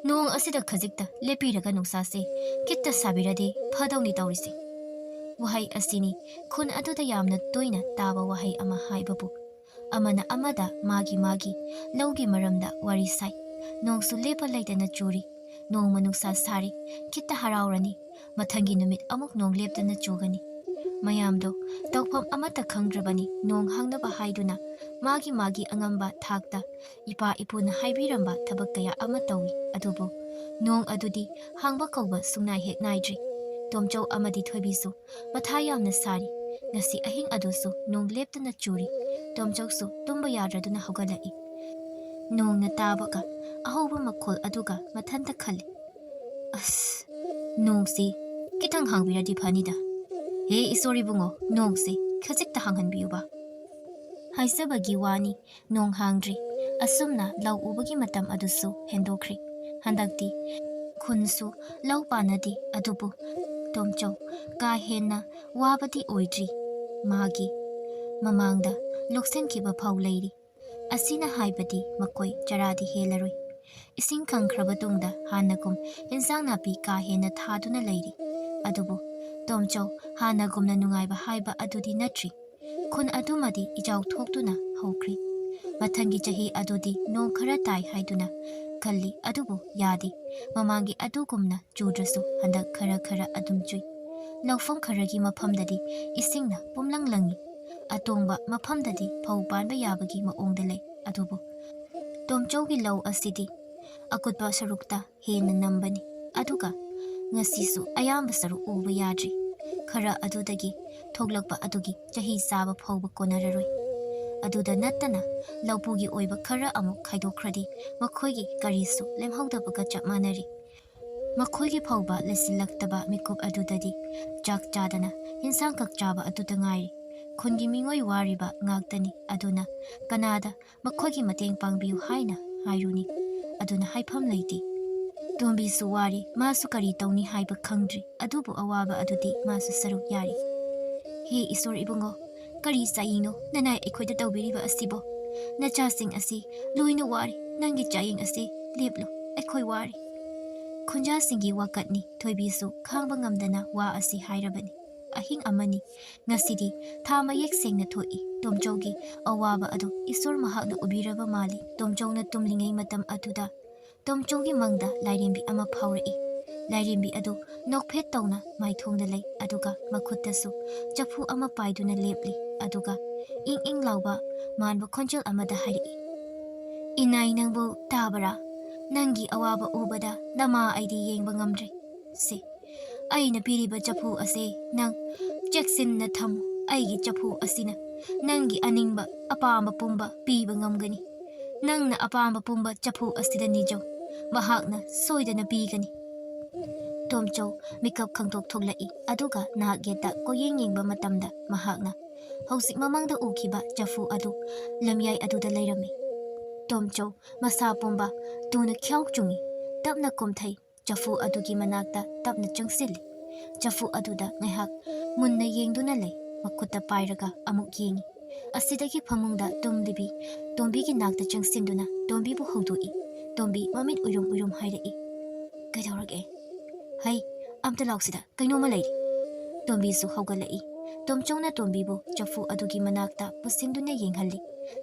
ꯅꯣꯡ ꯑꯁꯤꯗ ꯈꯖꯤꯛꯇ ꯂꯦꯞꯄꯤꯔꯒ ꯅꯨꯡꯁꯥꯁꯦ ꯈꯤꯠꯇ ꯁꯥꯕꯤꯔꯗꯤ ꯐꯗꯧꯅꯤ ꯇꯧꯔꯤꯁꯦ꯫ ꯋꯥꯍꯩ ꯑꯁꯤꯅꯤ ꯈꯨꯟ ꯑꯗꯨꯗ ꯌꯥꯝꯅ ꯇꯣꯏꯅ ꯇꯥꯕ ꯋꯥꯍꯩ ꯑꯃ ꯍꯥꯏꯕꯕꯨ꯫ ꯑꯃꯅ ꯑꯃꯗ ꯃꯥꯒꯤ ꯃꯥꯒꯤ ꯂꯧꯒꯤ ꯃꯔꯝꯗ ꯋꯥꯔꯤ ꯁꯥꯏ꯫ ꯅꯣꯡꯁꯨ ꯂꯦꯞꯄ ꯂꯩꯇꯅ ꯆꯨꯔꯤ꯫ ꯅꯣꯡꯃ ꯅꯨꯡꯁꯥ ꯁꯥꯔꯤ꯫ ꯈꯤꯠꯇ ꯍꯔꯥꯎꯔꯅꯤ꯫ ꯃꯊꯪꯒꯤ ꯅꯨꯃꯤꯠ ꯑꯃꯨꯛ ꯅꯣꯡ ꯂꯦꯞꯇꯅ ꯆꯨꯒꯅꯤ꯫ ꯃꯌꯥꯝꯗꯣ ꯇꯧꯐꯝ ꯑꯃꯠꯇ ꯈꯪꯗ꯭ꯔꯕꯅꯤ꯫ ꯅꯣꯡ ꯍꯪꯅꯕ ꯍꯥꯏꯗꯨꯅ ꯃꯥꯒꯤ ꯃꯥꯒꯤ ꯑꯉꯝꯕ ꯊꯥꯛꯇ ꯏꯄꯥ ꯏꯄꯨꯅ ꯍꯥꯏꯕꯤꯔꯝꯕ ꯊꯕꯛ ꯀꯌꯥ ꯑꯃ ꯇꯧꯏ꯫ ꯑꯗꯨꯕꯨ ꯅꯣꯡ ꯑꯗꯨꯗꯤ ꯍꯥꯡꯕ ꯀꯧꯕ ꯁꯨꯡꯅꯥꯏ ꯍꯦꯛ ꯅꯥꯏꯗ꯭ꯔꯤ꯫ ꯇꯣꯝꯆꯧ ꯑꯃꯗꯤ ꯊꯣꯏꯕꯤꯁꯨ ꯃꯊꯥ ꯌꯥꯝꯅ ꯁꯥꯔꯤ꯫ ꯉꯁꯤ ꯑꯍꯤꯡ ꯑꯗꯨꯁꯨ ꯅꯣꯡ ꯂꯦꯞꯇꯅ ꯆꯨꯔꯤ꯫ ꯇꯣꯝꯆꯧꯁꯨ ꯇꯨꯝꯕ ꯌꯥꯗ꯭ꯔꯗꯨꯅ ꯍꯧꯒꯠꯂꯛꯏ꯫ ꯅꯣꯡꯅ ꯇꯥꯕꯒ ꯑꯍꯧꯕ ꯃꯈꯣꯜ ꯑꯗꯨꯒ ꯃꯊꯟꯇ ꯈꯜꯂꯤ, "ꯑꯁ, ꯅꯣꯡꯁꯤ ꯈꯤꯇꯪ ꯍꯥꯡꯕꯤꯔꯗꯤ ꯐꯅꯤꯗ꯫ ꯍꯦ ꯏꯁꯣꯔ ꯏꯕꯨꯡꯉꯣ, ꯅꯣꯡꯁꯤ ꯈꯖꯤꯛꯇ ꯍꯥꯡꯍꯟꯕꯤꯌꯨꯕ"꯫ ꯍꯥꯏꯖꯕꯒꯤ ꯋꯥꯅꯤ, ꯅꯣꯡ ꯍꯥꯡꯗ꯭ꯔꯤ꯫ ꯑꯁꯨꯝꯅ ꯂꯧ ꯎꯕꯒꯤ ꯃꯇꯝ ꯑꯗꯨꯁꯨ ꯍꯦꯟꯗꯣꯛꯈ꯭ꯔꯤ꯫ ꯍꯟꯗꯛꯇꯤ ꯈꯨꯟꯁꯨ ꯂꯧ ꯄꯥꯟꯅꯗꯦ, ꯑꯗꯨꯕꯨ ꯇꯣꯝꯆꯧ ꯀꯥ ꯍꯦꯟꯅ ꯋꯥꯕꯗꯤ ꯑꯣꯏꯗ꯭ꯔꯤ꯫ ꯃꯥꯒꯤ ꯃꯃꯥꯡꯗ ꯂꯣꯛꯁꯤꯟꯈꯤꯕ ꯐꯧ ꯂꯩꯔꯤ꯫ ꯑꯁꯤꯅ ꯍꯥꯏꯕꯗꯤ ꯃꯈꯣꯏ ꯆꯔꯥꯗꯤ ꯍꯦꯜꯂꯔꯣꯏ꯫ ꯏꯁꯤꯡ ꯀꯪꯈ꯭ꯔꯕ ꯇꯨꯡꯗ ꯍꯥꯟꯅꯒꯨꯝ ꯏꯟꯁꯥꯡ ꯅꯥꯄꯤ ꯀꯥ ꯍꯦꯟꯅ ꯊꯥꯗꯨꯅ ꯂꯩꯔꯤ꯫ ꯑꯗꯨꯕꯨ ꯇꯣꯝꯆꯧ ꯍꯥꯟꯅꯒꯨꯝꯅ ꯅꯨꯡꯉꯥꯏꯕ ꯍꯥꯏꯕ ꯑꯗꯨꯗꯤ ꯅꯠꯇ꯭ꯔꯤ꯫ ꯈꯨꯟ ꯑꯗꯨꯃꯗꯤ ꯏꯆꯥꯎ ꯊꯣꯛꯇꯨꯅ ꯍꯧꯈ꯭ꯔꯤ꯫ ꯃꯊꯪꯒꯤ ꯆꯍꯤ ꯑꯗꯨꯗꯤ ꯅꯣꯡ ꯈꯔ ꯇꯥꯏ ꯍꯥꯏꯗꯨꯅ ꯈꯜꯂꯤ, ꯑꯗꯨꯕꯨ ꯌꯥꯗꯦ꯫ ꯃꯃꯥꯡꯒꯤ ꯑꯗꯨꯒꯨꯝꯅ ꯆꯨꯗ꯭ꯔꯁꯨ ꯍꯟꯗꯛ ꯈꯔ ꯈꯔ ꯑꯗꯨꯝ ꯆꯨꯏ꯫ ꯂꯧꯐꯝ ꯈꯔꯒꯤ ꯃꯐꯝꯗꯗꯤ ꯏꯁꯤꯡꯅ ꯄꯨꯝꯂꯪ ꯂꯪꯉꯤ꯫ ꯑꯇꯣꯡꯕ ꯃꯐꯝꯗꯗꯤ ꯐꯧ ꯄꯥꯟꯕ ꯌꯥꯕꯒꯤ ꯃꯑꯣꯡꯗ ꯂꯩ꯫ ꯑꯗꯨꯕꯨ ꯇꯣꯝꯆꯧꯒꯤ ꯂꯧ ꯑꯁꯤꯗꯤ ꯑꯀꯨꯠꯄ ꯁꯔꯨꯛꯇ ꯍꯦꯟꯅ ꯅꯝꯕꯅꯤ꯫ ꯑꯗꯨꯒ ꯉꯁꯤꯁꯨ ꯑꯌꯥꯝꯕ ꯁꯔꯨꯛ ꯎꯕ ꯌꯥꯗ꯭ꯔꯤ꯫ ꯈꯔ ꯑꯗꯨꯗꯒꯤ ꯊꯣꯛꯂꯛꯄ ꯑꯗꯨꯒꯤ ꯆꯍꯤ ꯆꯥꯕ ꯐꯥꯎꯕ ꯀꯣꯟꯅꯔꯔꯣꯏ꯫ ꯑꯗꯨꯗ ꯅꯠꯇꯅ ꯂꯧꯄꯨꯒꯤ ꯑꯣꯏꯕ ꯈꯔ ꯑꯃꯨꯛ ꯈꯥꯏꯗꯣꯛꯈ꯭ꯔꯗꯤ ꯃꯈꯣꯏꯒꯤ ꯀꯔꯤꯁꯨ ꯂꯦꯝꯍꯧꯗꯕꯒ ꯆꯞ ꯃꯥꯟꯅꯔꯤ꯫ ꯃꯈꯣꯏꯒꯤ ꯐꯥꯎꯕ ꯂꯩꯁꯤꯜꯂꯛꯇꯕ ꯃꯤꯀꯨꯞ ꯑꯗꯨꯗꯗꯤ ꯆꯥꯛ ꯆꯥꯗꯅ ꯏꯟꯁꯥꯡ ꯈꯛ ꯆꯥꯕ ꯑꯗꯨꯗ ꯉꯥꯏꯔꯤ꯫ ꯈꯨꯟꯒꯤ ꯃꯤꯑꯣꯏ ꯋꯥꯔꯤꯕ ꯉꯥꯛꯇꯅꯤ꯫ ꯑꯗꯨꯅ ꯀꯅꯥꯗ ꯃꯈꯣꯏꯒꯤ ꯃꯇꯦꯡ ꯄꯥꯡꯕꯤꯌꯨ ꯍꯥꯏꯅ ꯍꯥꯏꯔꯨꯅꯤ? ꯑꯗꯨꯅ ꯍꯥꯏꯐꯝ ꯂꯩꯇꯦ꯫ ꯇꯣꯝꯕꯤꯁꯨ ꯋꯥꯔꯤ, ꯃꯥꯁꯨ ꯀꯔꯤ ꯇꯧꯅꯤ ꯍꯥꯏꯕ ꯈꯪꯗ꯭ꯔꯤ꯫ ꯑꯗꯨꯕꯨ ꯑꯋꯥꯕ ꯑꯗꯨꯗꯤ ꯃꯥꯁꯨ ꯁꯔꯨꯛ ꯌꯥꯔꯤ꯫ ꯍꯦ ꯏꯁꯣꯔ ꯏꯕꯨꯡꯉꯣ, ꯀꯔꯤ ꯆꯥꯌꯦꯡꯅꯣ ꯅꯅꯥꯏ ꯑꯩꯈꯣꯏꯗ ꯇꯧꯕꯤꯔꯤꯕ ꯑꯁꯤꯕꯣ? ꯅꯆꯥꯁꯤꯡ ꯑꯁꯤ ꯂꯣꯏꯅ ꯋꯥꯔꯤ꯫ ꯅꯪꯒꯤ ꯆꯥꯌꯦꯡ ꯑꯁꯤ ꯂꯦꯞꯂꯨ꯫ ꯑꯩꯈꯣꯏ ꯋꯥꯔꯤ꯫ ꯈꯣꯟꯖꯥꯁꯤꯡꯒꯤ ꯋꯥꯀꯠꯅꯤ꯫ ꯊꯣꯏꯕꯤꯁꯨ ꯈꯥꯡꯕ ꯉꯝꯗꯅ ꯋꯥ ꯑꯁꯤ ꯍꯥꯏꯔꯕꯅꯤ꯫ ꯑꯍꯤꯡ ꯑꯃꯅꯤ꯫ ꯉꯁꯤꯗꯤ ꯊꯥ ꯃꯌꯦꯛ ꯁꯦꯡꯅ ꯊꯣꯛꯏ꯫ ꯇꯣꯝꯆꯧꯒꯤ ꯑꯋꯥꯕ ꯑꯗꯨ ꯏꯁꯣꯔ ꯃꯍꯥꯛꯅ ꯎꯕꯤꯔꯕ ꯃꯥꯜꯂꯤ꯫ ꯇꯣꯝꯆꯧꯅ ꯇꯨꯝꯂꯤꯉꯩ ꯃꯇꯝ ꯑꯗꯨꯗ ꯇꯣꯝꯆꯧꯒꯤ ꯃꯪꯗ ꯂꯥꯏꯔꯦꯝꯕꯤ ꯑꯃ ꯐꯥꯎꯔꯛꯏ꯫ ꯂꯥꯏꯔꯦꯝꯕꯤ ꯑꯗꯨ ꯅꯣꯛꯐꯦꯠ ꯇꯧꯅ ꯃꯥꯏꯊꯣꯡꯗ ꯂꯩ, ꯑꯗꯨꯒ ꯃꯈꯨꯠꯇꯁꯨ ꯆꯐꯨ ꯑꯃ ꯄꯥꯏꯗꯨꯅ ꯂꯦꯞꯂꯤ, ꯑꯗꯨꯒ ꯏꯪ ꯏꯪ ꯂꯥꯎꯕ ꯃꯥꯟꯕ ꯈꯣꯟꯖꯦꯜ ꯑꯃꯗ ꯍꯥꯏꯔꯛꯏ, "ꯏꯅꯥꯏ, ꯅꯪꯕꯨ ꯇꯥꯕꯔꯥ? ꯅꯪꯒꯤ ꯑꯋꯥꯕ ꯎꯕꯗ ꯅꯃꯥ ꯑꯩꯗꯤ ꯌꯦꯡꯕ ꯉꯝꯗ꯭ꯔꯦ꯫ ꯁꯦ, ꯑꯩꯅ ꯄꯤꯔꯤꯕ ꯆꯐꯨ ꯑꯁꯦ ꯅꯪ ꯆꯦꯛꯁꯤꯟꯅ ꯊꯝꯃꯨ꯫ ꯑꯩꯒꯤ ꯆꯐꯨ ꯑꯁꯤꯅ ꯅꯪꯒꯤ ꯑꯅꯤꯡꯕ ꯑꯄꯥꯝꯕ ꯄꯨꯝꯕ ꯄꯤꯕ ꯉꯝꯒꯅꯤ꯫ "ꯅꯪꯅ ꯑꯄꯥꯝꯕ ꯄꯨꯝꯕ ꯆꯐꯨ ꯑꯁꯤꯗ ꯅꯤꯖꯧ, ꯃꯍꯥꯛꯅ ꯁꯣꯏꯗꯅ ꯄꯤꯒꯅꯤ꯫" ꯇꯣꯝꯆꯧ ꯃꯤꯀꯞ ꯈꯪꯊꯣꯛ ꯊꯣꯛꯂꯛꯏ, ꯑꯗꯨꯒ ꯅꯥꯛ ꯌꯦꯠꯇ ꯀꯣꯌꯦꯡ ꯌꯦꯡꯕ ꯃꯇꯝꯗ ꯃꯍꯥꯛꯅ ꯍꯧꯖꯤꯛ ꯃꯃꯥꯡꯗ ꯎꯈꯤꯕ ꯆꯐꯨ ꯑꯗꯨ ꯂꯝꯌꯥꯏ ꯑꯗꯨꯗ ꯂꯩꯔꯝꯃꯤ꯫ ꯇꯣꯝꯆꯧ ꯃꯁꯥ ꯄꯨꯝꯕ ꯇꯨꯅ ꯈ꯭ꯌꯥꯎ ꯆꯨꯡꯏ, ꯇꯞꯅ ꯀꯨꯝꯊꯩ, ꯆꯐꯨ ꯑꯗꯨꯒꯤ ꯃꯅꯥꯛꯇ ꯇꯞꯅ ꯆꯪꯁꯤꯜꯂꯤ꯫ ꯆꯐꯨ ꯑꯗꯨꯗ ꯉꯥꯏꯍꯥꯛ ꯃꯨꯟꯅ ꯌꯦꯡꯗꯨꯅ ꯂꯩ, ꯃꯈꯨꯠꯇ ꯄꯥꯏꯔꯒ ꯑꯃꯨꯛ ꯌꯦꯡꯏ꯫ ꯑꯁꯤꯗꯒꯤ ꯐꯃꯨꯡꯗ ꯇꯨꯝꯂꯤꯕꯤ ꯇꯣꯝꯕꯤꯒꯤ ꯅꯥꯛꯇ ꯆꯪꯁꯤꯟꯗꯨꯅ ꯇꯣꯝꯕꯤꯕꯨ ꯍꯧꯗꯣꯛꯏ꯫ ꯇꯣꯝꯕꯤ ꯃꯃꯤꯠ ꯎꯏꯔꯨꯝ ꯎꯏꯔꯨꯝ ꯍꯥꯏꯔꯛꯏ, "ꯀꯩꯗꯧꯔꯒꯦ? ꯍꯩ, ꯑꯝꯇ ꯂꯥꯎꯁꯤꯗ, ꯀꯩꯅꯣꯝꯃ ꯂꯩꯔꯤ꯫" ꯇꯣꯝꯕꯤꯁꯨ ꯍꯧꯒꯠꯂꯛꯏ꯫ ꯇꯣꯝꯆꯧꯅ ꯇꯣꯝꯕꯤꯕꯨ ꯆꯐꯨ ꯑꯗꯨꯒꯤ ꯃꯅꯥꯛꯇ ꯄꯨꯁꯤꯟꯗꯨꯅ ꯌꯦꯡꯍꯜꯂꯤ꯫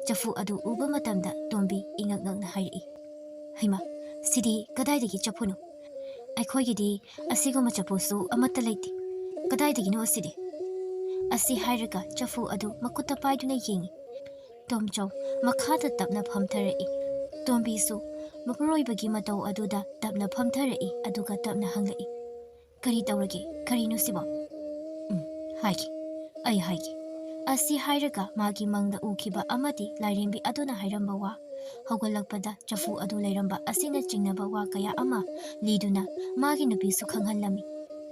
ꯆꯐꯨ ꯑꯗꯨ ꯎꯕ ꯃꯇꯝꯗ ꯇꯣꯝꯕꯤ ꯏꯉꯛ ꯉꯛꯅ ꯍꯥꯏꯔꯛꯏ, "ꯍꯩꯃꯥ, ꯁꯤꯗꯤ ꯀꯗꯥꯏꯗꯒꯤ ꯆꯐꯨꯅꯣ? ꯑꯩꯈꯣꯏꯒꯤꯗꯤ ꯑꯁꯤꯒꯨꯝꯕ ꯆꯐꯨꯁꯨ ꯑꯃꯠꯇ ꯂꯩꯇꯦ꯫ ꯀꯗꯥꯏꯗꯒꯤꯅꯣ ꯑꯁꯤꯗꯤ?" ꯑꯁꯤ ꯍꯥꯏꯔꯒ ꯆꯐꯨ ꯑꯗꯨ ꯃꯈꯨꯠꯇ ꯄꯥꯏꯗꯨꯅ ꯌꯦꯡꯏ꯫ ꯇꯣꯝꯆꯧ ꯃꯈꯥꯗ ꯇꯞꯅ ꯐꯝꯊꯔꯛꯏ꯫ ꯇꯣꯝꯕꯤꯁꯨ ꯃꯄꯨꯔꯣꯏꯕꯒꯤ ꯃꯇꯧ ꯑꯗꯨꯗ ꯇꯞꯅ ꯐꯝꯊꯔꯛꯏ, ꯑꯗꯨꯒ ꯇꯞꯅ ꯍꯪꯂꯛꯏ, "ꯀꯔꯤ ꯇꯧꯔꯒꯦ? ꯀꯔꯤꯅꯣ ꯁꯤꯕꯣ?" "ꯎꯝ, ꯍꯥꯏꯒꯦ, ꯑꯩ ꯍꯥꯏꯒꯦ꯫" ꯑꯁꯤ ꯍꯥꯏꯔꯒ ꯃꯥꯒꯤ ꯃꯪꯗ ꯎꯈꯤꯕ ꯑꯃꯗꯤ ꯂꯥꯏꯔꯦꯝꯕꯤ ꯑꯗꯨꯅ ꯍꯥꯏꯔꯝꯕ ꯋꯥ, ꯍꯧꯒꯠꯂꯛꯄꯗ ꯆꯐꯨ ꯑꯗꯨ ꯂꯩꯔꯝꯕ ꯑꯁꯤꯅꯆꯤꯡꯅꯕ ꯋꯥ ꯀꯌꯥ ꯑꯃ ꯂꯤꯗꯨꯅ ꯃꯥꯒꯤ ꯅꯨꯄꯤꯁꯨ ꯈꯪꯍꯜꯂꯝꯃꯤ꯫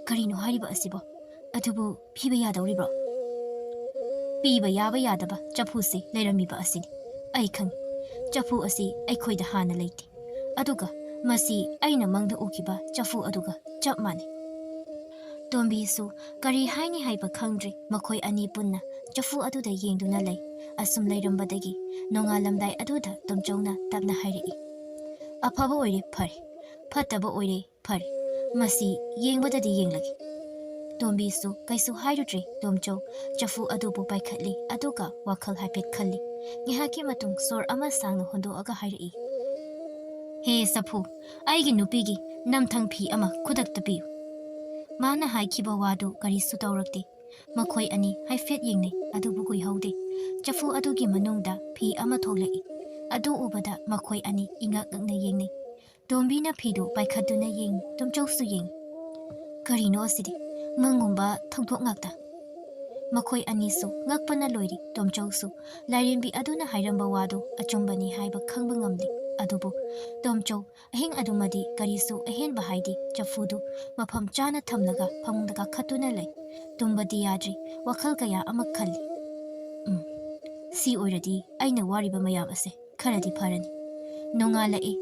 "ꯀꯔꯤꯅꯣ ꯍꯥꯏꯔꯤꯕ ꯑꯁꯤꯕꯣ? ꯑꯗꯨꯕꯨ ꯄꯤꯕ ꯌꯥꯗꯧꯔꯤꯕ꯭ꯔꯣ?" "ꯄꯤꯕ ꯌꯥꯕ ꯌꯥꯗꯕ ꯆꯐꯨꯁꯤ ꯂꯩꯔꯝꯃꯤꯕ ꯑꯁꯤꯅꯤ꯫ ꯑꯩ ꯈꯪꯏ, ꯆꯐꯨ ꯑꯁꯤ ꯑꯩꯈꯣꯏꯗ ꯍꯥꯟꯅ ꯂꯩꯇꯦ꯫ ꯑꯗꯨꯒ ꯃꯁꯤ ꯑꯩꯅ ꯃꯪꯗ ꯎꯈꯤꯕ ꯆꯐꯨ ꯑꯗꯨꯒ ꯆꯞ ꯃꯥꯟꯅꯩ꯫" ꯇꯣꯝꯕꯤꯁꯨ ꯀꯔꯤ ꯍꯥꯏꯅꯤ ꯍꯥꯏꯕ ꯈꯪꯗ꯭ꯔꯦ꯫ ꯃꯈꯣꯏ ꯑꯅꯤ ꯄꯨꯟꯅ ꯆꯐꯨ ꯑꯗꯨꯗ ꯌꯦꯡꯗꯨꯅ ꯂꯩ꯫ ꯑꯁꯨꯝ ꯂꯩꯔꯝꯕꯗꯒꯤ ꯅꯣꯡꯉꯥꯜꯂꯝꯗꯥꯏ ꯑꯗꯨꯗ ꯇꯣꯝꯆꯧꯅ ꯇꯞꯅ ꯍꯥꯏꯔꯛꯏ, "ꯑꯐꯕ ꯑꯣꯏꯔꯦ ꯐꯔꯦ, ꯐꯠꯇꯕ ꯑꯣꯏꯔꯦ ꯐꯔꯦ, ꯃꯁꯤ ꯌꯦꯡꯕꯗꯗꯤ ꯌꯦꯡꯂꯒꯦ꯫" ꯇꯣꯝꯕꯤꯁꯨ ꯀꯩꯁꯨ ꯍꯥꯏꯔꯨꯗ꯭ꯔꯦ꯫ ꯇꯣꯝꯆꯧ ꯆꯐꯨ ꯑꯗꯨꯕꯨ ꯄꯥꯏꯈꯠꯂꯤ, ꯑꯗꯨꯒ ꯋꯥꯈꯜ ꯍꯥꯏꯐꯦꯠ ꯈꯜꯂꯤ꯫ ꯉꯥꯏꯍꯥꯛꯀꯤ ꯃꯇꯨꯡ ꯁꯣꯔ ꯑꯃ ꯁꯥꯡꯅ ꯍꯣꯟꯗꯣꯛꯑꯒ ꯍꯥꯏꯔꯛꯏ, "ꯍꯦ ꯆꯐꯨ, ꯑꯩꯒꯤ ꯅꯨꯄꯤꯒꯤ ꯅꯝꯊꯪ ꯐꯤ ꯑꯃ ꯈꯨꯗꯛꯇ ꯄꯤꯌꯨ꯫" ꯃꯥꯅ ꯍꯥꯏꯈꯤꯕ ꯋꯥꯗꯨ ꯀꯔꯤꯁꯨ ꯇꯧꯔꯛꯇꯦ꯫ ꯃꯈꯣꯏ ꯑꯅꯤ ꯍꯥꯏꯐꯦꯠ ꯌꯦꯡꯅꯩ, ꯑꯗꯨꯕꯨ ꯀꯨꯏꯍꯧꯗꯦ꯫ ꯆꯐꯨ ꯑꯗꯨꯒꯤ ꯃꯅꯨꯡꯗ ꯐꯤ ꯑꯃ ꯊꯣꯛꯂꯛꯏ꯫ ꯑꯗꯨ ꯎꯕꯗ ꯃꯈꯣꯏ ꯑꯅꯤ ꯏꯉꯛ ꯉꯛꯅ ꯌꯦꯡꯅꯩ꯫ ꯇꯣꯝꯕꯤꯅ ꯐꯤꯗꯨ ꯄꯥꯏꯈꯠꯇꯨꯅ ꯌꯦꯡꯏ, ꯇꯣꯝꯆꯧꯁꯨ ꯌꯦꯡꯏ꯫ "ꯀꯔꯤꯅꯣ ꯑꯁꯤꯗꯤ? ꯃꯪꯒꯨꯝꯕ ꯊꯧꯗꯣꯛ ꯉꯥꯛꯇ꯫" ꯃꯈꯣꯏ ꯑꯅꯤꯁꯨ ꯉꯛꯄꯅ ꯂꯣꯏꯔꯤ꯫ ꯇꯣꯝꯆꯧꯁꯨ ꯂꯥꯏꯔꯦꯝꯕꯤ ꯑꯗꯨꯅ ꯍꯥꯏꯔꯝꯕ ꯋꯥꯗꯨ ꯑꯆꯨꯝꯕꯅꯤ ꯍꯥꯏꯕ ꯈꯪꯕ ꯉꯝꯂꯤ꯫ ꯑꯗꯨꯕꯨ ꯇꯣꯝꯆꯧ ꯑꯍꯤꯡ ꯑꯗꯨꯃꯗꯤ ꯀꯔꯤꯁꯨ ꯑꯍꯦꯟꯕ ꯍꯥꯏꯗꯦ꯫ ꯆꯐꯨꯗꯨ ꯃꯐꯝ ꯆꯥꯅ ꯊꯝꯂꯒ ꯐꯃꯨꯡꯗ ꯀꯥꯈꯠꯇꯨꯅ ꯂꯩ꯫ ꯇꯨꯝꯕꯗꯤ ꯌꯥꯗ꯭ꯔꯤ, ꯋꯥꯈꯜ ꯀꯌꯥ ꯑꯃ ꯈꯜꯂꯤ꯫ "ꯎꯝ, ꯁꯤ ꯑꯣꯏꯔꯗꯤ ꯑꯩꯅ ꯋꯥꯔꯤꯕ ꯃꯌꯥꯝ ꯑꯁꯦ ꯈꯔꯗꯤ ꯐꯔꯅꯤ"꯫ ꯅꯣꯡꯉꯥꯜꯂꯛꯏ꯫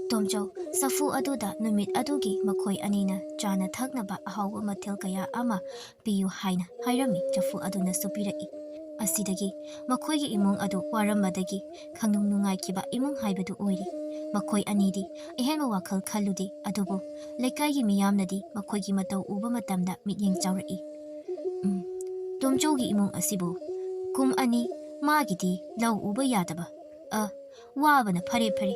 ꯇꯣꯝꯆꯧ ꯆꯐꯨ ꯑꯗꯨꯗ ꯅꯨꯃꯤꯠ ꯑꯗꯨꯒꯤ ꯃꯈꯣꯏ ꯑꯅꯤꯅ ꯆꯥꯅ ꯊꯛꯅꯕ ꯑꯍꯥꯎꯕ ꯃꯊꯦꯜ ꯀꯌꯥ ꯑꯃ ꯄꯤꯌꯨ ꯍꯥꯏꯅ ꯍꯥꯏꯔꯝꯃꯤ꯫ ꯆꯐꯨ ꯑꯗꯨꯅꯁꯨ ꯄꯤꯔꯛꯏ꯫ ꯑꯁꯤꯗꯒꯤ ꯃꯈꯣꯏꯒꯤ ꯏꯃꯨꯡ ꯑꯗꯨ ꯋꯥꯔꯝꯕꯗꯒꯤ ꯈꯪꯅꯨꯡ ꯅꯨꯡꯉꯥꯏꯈꯤꯕ ꯏꯃꯨꯡ ꯍꯥꯏꯕꯗꯨ ꯑꯣꯏꯔꯤ꯫ ꯃꯈꯣꯏ ꯑꯅꯤꯗꯤ ꯑꯍꯦꯟꯕ ꯋꯥꯈꯜ ꯈꯜꯂꯨꯗꯦ, ꯑꯗꯨꯕꯨ ꯂꯩꯀꯥꯏꯒꯤ ꯃꯤꯌꯥꯝꯅꯗꯤ ꯃꯈꯣꯏꯒꯤ ꯃꯇꯧ ꯎꯕ ꯃꯇꯝꯗ ꯃꯤꯠꯌꯦꯡ ꯆꯥꯎꯔꯛꯏ꯫ "ꯎꯝ, ꯇꯣꯝꯆꯧꯒꯤ ꯏꯃꯨꯡ ꯑꯁꯤꯕꯨ ꯀꯨꯝ ꯑꯅꯤ ꯃꯥꯒꯤꯗꯤ ꯂꯧ ꯎꯕ ꯌꯥꯗꯕ, ꯑ, ꯋꯥꯕꯅ ꯐꯔꯦ ꯐꯔꯦ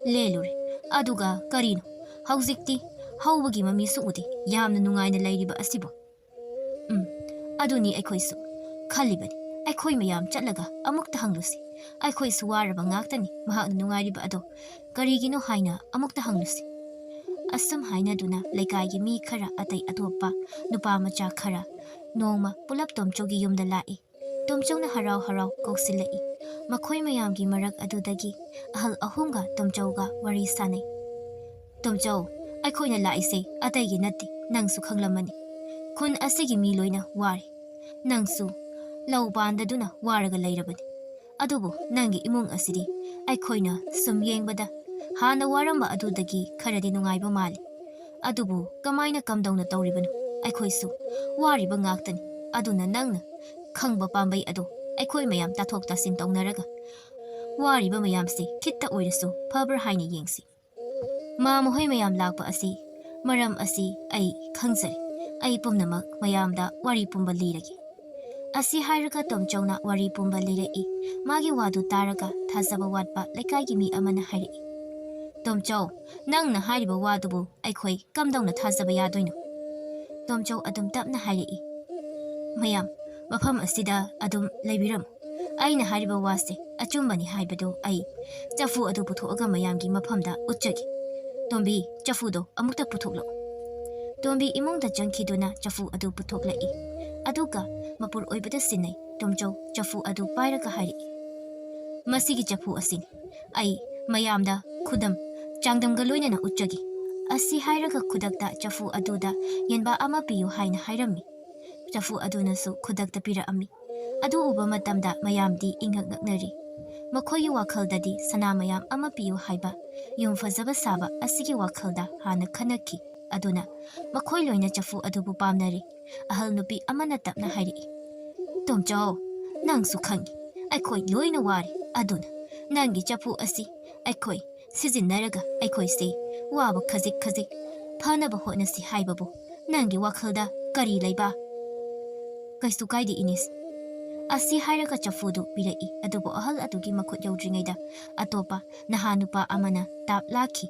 ꯂꯦꯜꯂꯨꯔꯦ꯫ ꯑꯗꯨꯒ ꯀꯔꯤꯅꯣ, ꯍꯧꯖꯤꯛꯇꯤ ꯍꯧꯕꯒꯤ ꯃꯃꯤꯁꯨ ꯎꯗꯦ꯫ ꯌꯥꯝꯅ ꯅꯨꯡꯉꯥꯏꯅ ꯂꯩꯔꯤꯕ ꯑꯁꯤꯕꯨ"꯫ "ꯎꯝ, ꯑꯗꯨꯅꯤ ꯑꯩꯈꯣꯏꯁꯨ ꯈꯜꯂꯤꯕꯅꯤ꯫ ꯑꯩꯈꯣꯏ ꯃꯌꯥꯝ ꯆꯠꯂꯒ ꯑꯃꯨꯛꯇ ꯍꯪꯂꯨꯁꯤ꯫ ꯑꯩꯈꯣꯏꯁꯨ ꯋꯥꯔꯕ ꯉꯥꯛꯇꯅꯤ꯫ ꯃꯍꯥꯛꯅ ꯅꯨꯡꯉꯥꯏꯔꯤꯕ ꯑꯗꯣ ꯀꯔꯤꯒꯤꯅꯣ ꯍꯥꯏꯅ ꯑꯃꯨꯛꯇ ꯍꯪꯂꯨꯁꯤ"꯫ ꯑꯁꯨꯝ ꯍꯥꯏꯅꯗꯨꯅ ꯂꯩꯀꯥꯏꯒꯤ ꯃꯤ ꯈꯔ, ꯑꯇꯩ ꯑꯇꯣꯞꯄ ꯅꯨꯄꯥ ꯃꯆꯥ ꯈꯔ ꯅꯣꯡꯃ ꯄꯨꯂꯞ ꯇꯣꯝꯆꯧꯒꯤ ꯌꯨꯝꯗ ꯂꯥꯛꯏ꯫ ꯇꯣꯝꯆꯧꯅ ꯍꯔꯥꯎ ꯍꯔꯥꯎ ꯀꯧꯁꯤꯜꯂꯛꯏ꯫ ꯃꯈꯣꯏ ꯃꯌꯥꯝꯒꯤ ꯃꯔꯛ ꯑꯗꯨꯗꯒꯤ ꯑꯍꯜ ꯑꯍꯨꯝꯒ ꯇꯣꯝꯆꯧꯒ ꯋꯥꯔꯤ ꯁꯥꯅꯩ꯫ "ꯇꯣꯝꯆꯧ, ꯑꯩꯈꯣꯏꯅ ꯂꯥꯛꯏꯁꯦ ꯑꯇꯩꯒꯤ ꯅꯠꯇꯦ, ꯅꯪꯁꯨ ꯈꯪꯂꯝꯃꯅꯤ꯫ ꯈꯨꯟ ꯑꯁꯤꯒꯤ ꯃꯤ ꯂꯣꯏꯅ ꯋꯥꯔꯦ꯫ ꯅꯪꯁꯨ ꯂꯧ ꯄꯥꯟꯗꯗꯨꯅ ꯋꯥꯔꯒ ꯂꯩꯔꯕꯅꯤ꯫ ꯑꯗꯨꯕꯨ ꯅꯪꯒꯤ ꯏꯃꯨꯡ ꯑꯁꯤꯗꯤ ꯑꯩꯈꯣꯏꯅ ꯁꯨꯝ ꯌꯦꯡꯕꯗ ꯍꯥꯟꯅ ꯋꯥꯔꯝꯕ ꯑꯗꯨꯗꯒꯤ ꯈꯔꯗꯤ ꯅꯨꯡꯉꯥꯏꯕ ꯃꯥꯜꯂꯤ꯫ ꯑꯗꯨꯕꯨ ꯀꯃꯥꯏꯅ ꯀꯝꯗꯧꯅ ꯇꯧꯔꯤꯕꯅꯣ? ꯑꯩꯈꯣꯏꯁꯨ ꯋꯥꯔꯤꯕ ꯉꯥꯛꯇꯅꯤ꯫ ꯑꯗꯨꯅ ꯅꯪꯅ ꯈꯪꯕ ꯄꯥꯝꯕꯩ ꯑꯗꯣ ꯑꯩꯈꯣꯏ ꯃꯌꯥꯝ ꯇꯥꯊꯣꯛ ꯇꯥꯁꯤꯟ ꯇꯧꯅꯔꯒ ꯋꯥꯔꯤꯕ ꯃꯌꯥꯝꯁꯦ ꯈꯤꯠꯇ ꯑꯣꯏꯔꯁꯨ ꯐꯕ꯭ꯔꯥ ꯍꯥꯏꯅ ꯌꯦꯡꯁꯤ꯫ ꯃꯥ ꯃꯈꯣꯏ ꯃꯌꯥꯝ ꯂꯥꯛꯄ ꯑꯁꯤ, ꯃꯔꯝ ꯑꯁꯤ ꯑꯩ ꯈꯪꯖꯔꯦ꯫ ꯑꯩ ꯄꯨꯝꯅꯃꯛ ꯃꯌꯥꯝꯗ ꯋꯥꯔꯤ ꯄꯨꯝꯕ ꯂꯤꯔꯒꯦ"꯫ ꯑꯁꯤ ꯍꯥꯏꯔꯒ ꯇꯣꯝꯆꯧꯅ ꯋꯥꯔꯤ ꯄꯨꯝꯕ ꯂꯤꯔꯛꯏ꯫ ꯃꯥꯒꯤ ꯋꯥꯗꯨ ꯇꯥꯔꯒ ꯊꯥꯖꯕ ꯋꯥꯠꯄ ꯂꯩꯀꯥꯏꯒꯤ ꯃꯤ ꯑꯃꯅ ꯍꯥꯏꯔꯛꯏ, "ꯇꯣꯝꯆꯧ, ꯅꯪꯅ ꯍꯥꯏꯔꯤꯕ ꯋꯥꯗꯨꯕꯨ ꯑꯩꯈꯣꯏ ꯀꯝꯗꯧꯅ ꯊꯥꯖꯕ ꯌꯥꯗꯣꯏꯅꯣ?" ꯇꯣꯝꯆꯧ ꯑꯗꯨꯝ ꯇꯞꯅ ꯍꯥꯏꯔꯛꯏ, "ꯃꯌꯥꯝ, ꯃꯐꯝ ꯑꯁꯤꯗ ꯑꯗꯨꯝ ꯂꯩꯕꯤꯔꯝꯃꯨ꯫ ꯑꯩꯅ ꯍꯥꯏꯔꯤꯕ ꯋꯥꯁꯦ ꯑꯆꯨꯝꯕꯅꯤ ꯍꯥꯏꯕꯗꯨ ꯑꯩ ꯆꯐꯨ ꯑꯗꯨ ꯄꯨꯊꯣꯛꯑꯒ ꯃꯌꯥꯝꯒꯤ ꯃꯐꯝꯗ ꯎꯠꯆꯒꯦ꯫ ꯇꯣꯝꯕꯤ, ꯆꯐꯨꯗꯣ ꯑꯃꯨꯛꯇ ꯄꯨꯊꯣꯛꯂꯛꯎ"꯫ ꯇꯣꯝꯕꯤ ꯏꯃꯨꯡꯗ ꯆꯪꯈꯤꯗꯨꯅ ꯆꯐꯨ ꯑꯗꯨ ꯄꯨꯊꯣꯛꯂꯛꯏ꯫ ꯑꯗꯨꯒ ꯃꯄꯨꯔ ꯑꯣꯏꯕꯗ ꯁꯤꯟꯅꯩ꯫ ꯇꯣꯝꯆꯧ ꯆꯐꯨ ꯑꯗꯨ ꯄꯥꯏꯔꯒ ꯍꯥꯏꯔꯛꯏ, "ꯃꯁꯤꯒꯤ ꯆꯐꯨ ꯑꯁꯤꯅꯤ꯫ ꯑꯩ ꯃꯌꯥꯝꯗ ꯈꯨꯗꯝ ꯆꯥꯡꯗꯝꯒ ꯂꯣꯏꯅꯅ ꯎꯠꯆꯒꯦ꯫" ꯑꯁꯤ ꯍꯥꯏꯔꯒ ꯈꯨꯗꯛꯇ ꯆꯐꯨ ꯑꯗꯨꯗ ꯌꯦꯟꯕꯥ ꯑꯃ ꯄꯤꯌꯨ ꯍꯥꯏꯅ ꯍꯥꯏꯔꯝꯃꯤ꯫ ꯆꯐꯨ ꯑꯗꯨꯅꯁꯨ ꯈꯨꯗꯛꯇ ꯄꯤꯔꯛꯑꯝꯃꯤ꯫ ꯑꯗꯨ ꯎꯕ ꯃꯇꯝꯗ ꯃꯌꯥꯝꯗꯤ ꯏꯪꯉꯛ ꯉꯛꯅꯔꯤ꯫ ꯃꯈꯣꯏꯒꯤ ꯋꯥꯈꯜꯗꯗꯤ ꯁꯅꯥ ꯃꯌꯥꯝ ꯑꯃ ꯄꯤꯌꯨ ꯍꯥꯏꯕ ꯌꯨꯝ ꯐꯖꯕ ꯁꯥꯕ ꯑꯁꯤꯒꯤ ꯋꯥꯈꯜꯗ ꯍꯥꯟꯅ ꯈꯟꯅꯈꯤ꯫ ꯑꯗꯨꯅ ꯃꯈꯣꯏ ꯂꯣꯏꯅ ꯆꯐꯨ ꯑꯗꯨꯕꯨ ꯄꯥꯝꯅꯔꯤ꯫ ꯑꯍꯜ ꯅꯨꯄꯤ ꯑꯃꯅ ꯇꯞꯅ ꯍꯥꯏꯔꯛꯏ, "ꯇꯣꯝꯆꯧ, ꯅꯪꯁꯨ ꯈꯪꯏ, ꯑꯩꯈꯣꯏ ꯂꯣꯏꯅ ꯋꯥꯔꯤ꯫ ꯑꯗꯨꯅ ꯅꯪꯒꯤ ꯆꯐꯨ ꯑꯁꯤ ꯑꯩꯈꯣꯏ ꯁꯤꯖꯤꯟꯅꯔꯒ ꯑꯩꯈꯣꯏꯁꯦ ꯋꯥꯕ ꯈꯖꯤꯛ ꯈꯖꯤꯛ ꯐꯅꯕ ꯍꯣꯠꯅꯁꯤ ꯍꯥꯏꯕꯕꯨ ꯅꯪꯒꯤ ꯋꯥꯈꯜꯗ ꯀꯔꯤ ꯂꯩꯕ?" "ꯀꯩꯁꯨ ꯀꯥꯏꯗꯦ, ꯏꯅꯤꯁ꯫" ꯑꯁꯤ ꯍꯥꯏꯔꯒ ꯆꯐꯨꯗꯨ ꯄꯤꯔꯛꯏ꯫ ꯑꯗꯨꯕꯨ ꯑꯍꯜ ꯑꯗꯨꯒꯤ ꯃꯈꯨꯠ ꯌꯧꯗ꯭ꯔꯤꯉꯩꯗ ꯑꯇꯣꯞꯄ ꯅꯍꯥ ꯅꯨꯄꯥ ꯑꯃꯅ ꯇꯥꯞ ꯂꯥꯛꯈꯤ꯫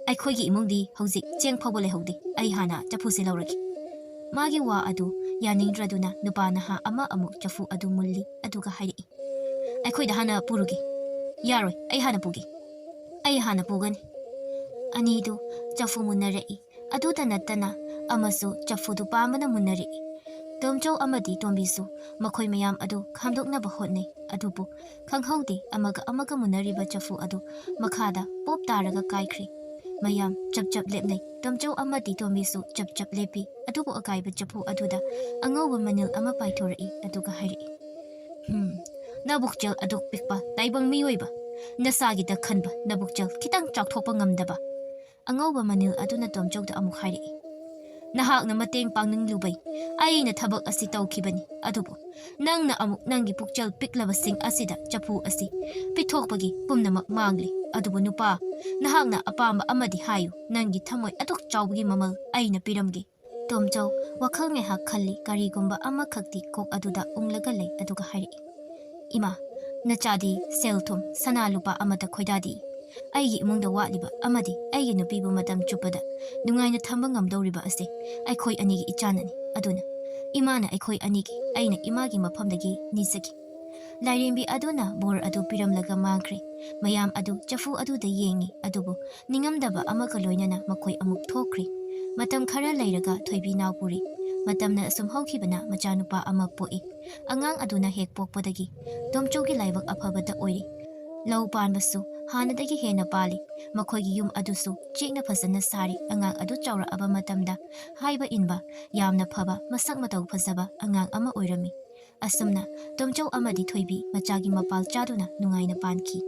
"ꯑꯩꯈꯣꯏꯒꯤ ꯏꯃꯨꯡꯗꯤ ꯍꯧꯖꯤꯛ ꯆꯦꯡ ꯐꯥꯎꯕ ꯂꯩꯍꯧꯗꯦ꯫ ꯑꯩ ꯍꯥꯟꯅ ꯆꯐꯨꯁꯤ ꯂꯧꯔꯒꯦ꯫" ꯃꯥꯒꯤ ꯋꯥ ꯑꯗꯨ ꯌꯥꯅꯤꯡꯗ꯭ꯔꯗꯨꯅ ꯅꯨꯄꯥ ꯅꯍꯥ ꯑꯃ ꯑꯃꯨꯛ ꯆꯐꯨ ꯑꯗꯨ ꯃꯨꯜꯂꯤ꯫ ꯑꯗꯨꯒ ꯍꯥꯏꯔꯛꯏ, "ꯑꯩꯈꯣꯏꯗ ꯍꯥꯟꯅ ꯄꯨꯔꯨꯒꯦ꯫" "ꯌꯥꯔꯣꯏ, ꯑꯩ ꯍꯥꯟꯅ ꯄꯨꯒꯦ꯫" "ꯑꯩ ꯍꯥꯟꯅ ꯄꯨꯒꯅꯤ꯫" ꯑꯅꯤꯗꯨ ꯆꯐꯨ ꯃꯨꯟꯅꯔꯛꯏ꯫ ꯑꯗꯨꯇ ꯅꯠꯇꯅ ꯑꯃꯁꯨ ꯆꯐꯨꯗꯨ ꯄꯥꯝꯕꯅ ꯃꯨꯟꯅꯔꯛꯏ꯫ ꯇꯣꯝꯆꯧ ꯑꯃꯗꯤ ꯇꯣꯝꯕꯤꯁꯨ ꯃꯈꯣꯏ ꯃꯌꯥꯝ ꯑꯗꯨ ꯈꯥꯝꯗꯣꯛꯅꯕ ꯍꯣꯠꯅꯩ꯫ ꯑꯗꯨꯕꯨ ꯈꯪꯍꯧꯗꯦ, ꯑꯃꯒ ꯑꯃꯒ ꯃꯨꯟꯅꯔꯤꯕ ꯆꯐꯨ ꯑꯗꯨ ꯃꯈꯥꯗ ꯄꯣꯞ ꯇꯥꯔꯒ ꯀꯥꯏꯈ꯭ꯔꯦ꯫ ꯃꯌꯥꯝ ꯆꯞ ꯆꯞ ꯂꯦꯞꯅꯩ꯫ ꯇꯣꯝꯆꯧ ꯑꯃꯗꯤ ꯇꯣꯝꯕꯤꯁꯨ ꯆꯞ ꯆꯞ ꯂꯦꯞꯄꯤ꯫ ꯑꯗꯨꯕꯨ ꯑꯀꯥꯏꯕ ꯆꯐꯨ ꯑꯗꯨꯗ ꯑꯉꯧꯕ ꯃꯅꯤꯜ ꯑꯃ ꯄꯥꯏꯊꯣꯔꯛꯏ꯫ ꯑꯗꯨꯒ ꯍꯥꯏꯔꯛꯏ, "ꯍꯝ, ꯅꯕꯨꯛꯆꯦꯜ ꯑꯗꯨꯛ ꯄꯤꯛꯄ ꯇꯥꯏꯕꯪ ꯃꯤꯑꯣꯏꯕ, ꯅꯁꯥꯒꯤꯗ ꯈꯟꯕ ꯅꯕꯨꯛꯆꯦꯜ ꯈꯤꯇꯪ ꯆꯥꯎꯊꯣꯛꯄ ꯉꯝꯗꯕ꯫" ꯑꯉꯧꯕ ꯃꯅꯤꯜ ꯑꯗꯨꯅ ꯇꯣꯝꯆꯧꯗ ꯑꯃꯨꯛ ꯍꯥꯏꯔꯛꯏ, "ꯅꯍꯥꯛꯅ ꯃꯇꯦꯡ ꯄꯥꯡꯅꯤꯡꯂꯨꯕꯩ ꯑꯩꯅ ꯊꯕꯛ ꯑꯁꯤ ꯇꯧꯈꯤꯕꯅꯤ꯫ ꯑꯗꯨꯕꯨ ꯅꯪꯅ ꯑꯃꯨꯛ ꯅꯪꯒꯤ ꯄꯨꯛꯆꯦꯜ ꯄꯤꯛꯂꯕꯁꯤꯡ ꯑꯁꯤꯗ ꯆꯐꯨ ꯑꯁꯤ ꯄꯤꯊꯣꯛꯄꯒꯤ ꯄꯨꯝꯅꯃꯛ ꯃꯥꯡꯂꯦ꯫ ꯑꯗꯨꯕꯨ ꯅꯨꯄꯥ, ꯅꯍꯥꯛꯅ ꯑꯄꯥꯝꯕ ꯑꯃꯗꯤ ꯍꯥꯏꯌꯨ, ꯅꯪꯒꯤ ꯊꯃꯣꯏ ꯑꯗꯨꯛ ꯆꯥꯎꯕꯒꯤ ꯃꯃꯜ ꯑꯩꯅ ꯄꯤꯔꯝꯒꯦ꯫" ꯇꯣꯝꯆꯧ ꯋꯥꯈꯜ ꯉꯥꯏꯍꯥꯛ ꯈꯜꯂꯤ, ꯀꯔꯤꯒꯨꯝꯕ ꯑꯃꯈꯛꯇꯤ ꯀꯣꯛ ꯑꯗꯨꯗ ꯎꯪꯂꯒ ꯂꯩ, ꯑꯗꯨꯒ ꯍꯥꯏꯔꯛꯏ, "ꯏꯃꯥ, ꯅꯆꯥꯗꯤ ꯁꯦꯜ ꯊꯨꯝ, ꯁꯅꯥ ꯂꯨꯄꯥ ꯑꯃꯠꯇ ꯈꯣꯏꯗꯥꯗꯦ꯫ ꯑꯩꯒꯤ ꯏꯃꯨꯡꯗ ꯋꯥꯠꯂꯤꯕ ꯑꯃꯗꯤ ꯑꯩꯒꯤ ꯅꯨꯄꯤꯕꯨ ꯃꯇꯝ ꯆꯨꯞꯄꯗ ꯅꯨꯡꯉꯥꯏꯅ ꯊꯝꯕ ꯉꯝꯗꯧꯔꯤꯕ ꯑꯁꯤ ꯑꯩꯈꯣꯏ ꯑꯅꯤꯒꯤ ꯏꯆꯥꯅꯅꯤ꯫ ꯑꯗꯨꯅ ꯏꯃꯥꯅ ꯑꯩꯈꯣꯏ ꯑꯅꯤꯒꯤ, ꯑꯩꯅ ꯏꯃꯥꯒꯤ ꯃꯐꯝꯗꯒꯤ ꯅꯤꯖꯒꯦ꯫" ꯂꯥꯏꯔꯦꯝꯕꯤ ꯑꯗꯨꯅ ꯕꯣꯔ ꯑꯗꯨ ꯄꯤꯔꯝꯂꯒ ꯃꯥꯡꯈ꯭ꯔꯦ꯫ ꯃꯌꯥꯝ ꯑꯗꯨ ꯆꯐꯨ ꯑꯗꯨꯗ ꯌꯦꯡꯉꯤ, ꯑꯗꯨꯕꯨ ꯅꯤꯡꯉꯝꯗꯕ ꯑꯃꯒ ꯂꯣꯏꯅꯅ ꯃꯈꯣꯏ ꯑꯃꯨꯛ ꯊꯣꯛꯈ꯭ꯔꯦ꯫ ꯃꯇꯝ ꯈꯔ ꯂꯩꯔꯒ ꯊꯣꯏꯕꯤ ꯅꯥꯎꯄꯨꯔꯤ ꯃꯇꯝꯅ ꯑꯁꯨꯝ ꯍꯧꯈꯤꯕꯅ ꯃꯆꯥꯅꯨꯄꯥ ꯑꯃ ꯄꯣꯛꯏ꯫ ꯑꯉꯥꯡ ꯑꯗꯨꯅ ꯍꯦꯛ ꯄꯣꯛꯄꯗꯒꯤ ꯇꯣꯝꯆꯧꯒꯤ ꯂꯥꯏꯕꯛ ꯑꯐꯕꯇ ꯑꯣꯏꯔꯤ꯫ ꯂꯧ ꯄꯥꯟꯕꯁꯨ ꯍꯥꯟꯅꯗꯒꯤ ꯍꯦꯟꯅ ꯄꯥꯜꯂꯤ꯫ ꯃꯈꯣꯏꯒꯤ ꯌꯨꯝ ꯑꯗꯨꯁꯨ ꯆꯦꯛꯅ ꯐꯖꯅ ꯁꯥꯔꯤ꯫ ꯑꯉꯥꯡ ꯑꯗꯨ ꯆꯥꯎꯔꯛꯑꯕ ꯃꯇꯝꯗ ꯍꯥꯏꯕ ꯏꯟꯕ, ꯌꯥꯝꯅ ꯐꯕ, ꯃꯁꯛ ꯃꯇꯧ ꯐꯖꯕ ꯑꯉꯥꯡ ꯑꯃ ꯑꯣꯏꯔꯝꯃꯤ꯫ ꯑꯁꯨꯝꯅ ꯇꯣꯝꯆꯧ ꯑꯃꯗꯤ ꯊꯣꯏꯕꯤ ꯃꯆꯥꯒꯤ ꯃꯄꯥꯜ ꯆꯥꯗꯨꯅ ꯅꯨꯡꯉꯥꯏꯅ ꯄꯥꯟꯈꯤ꯫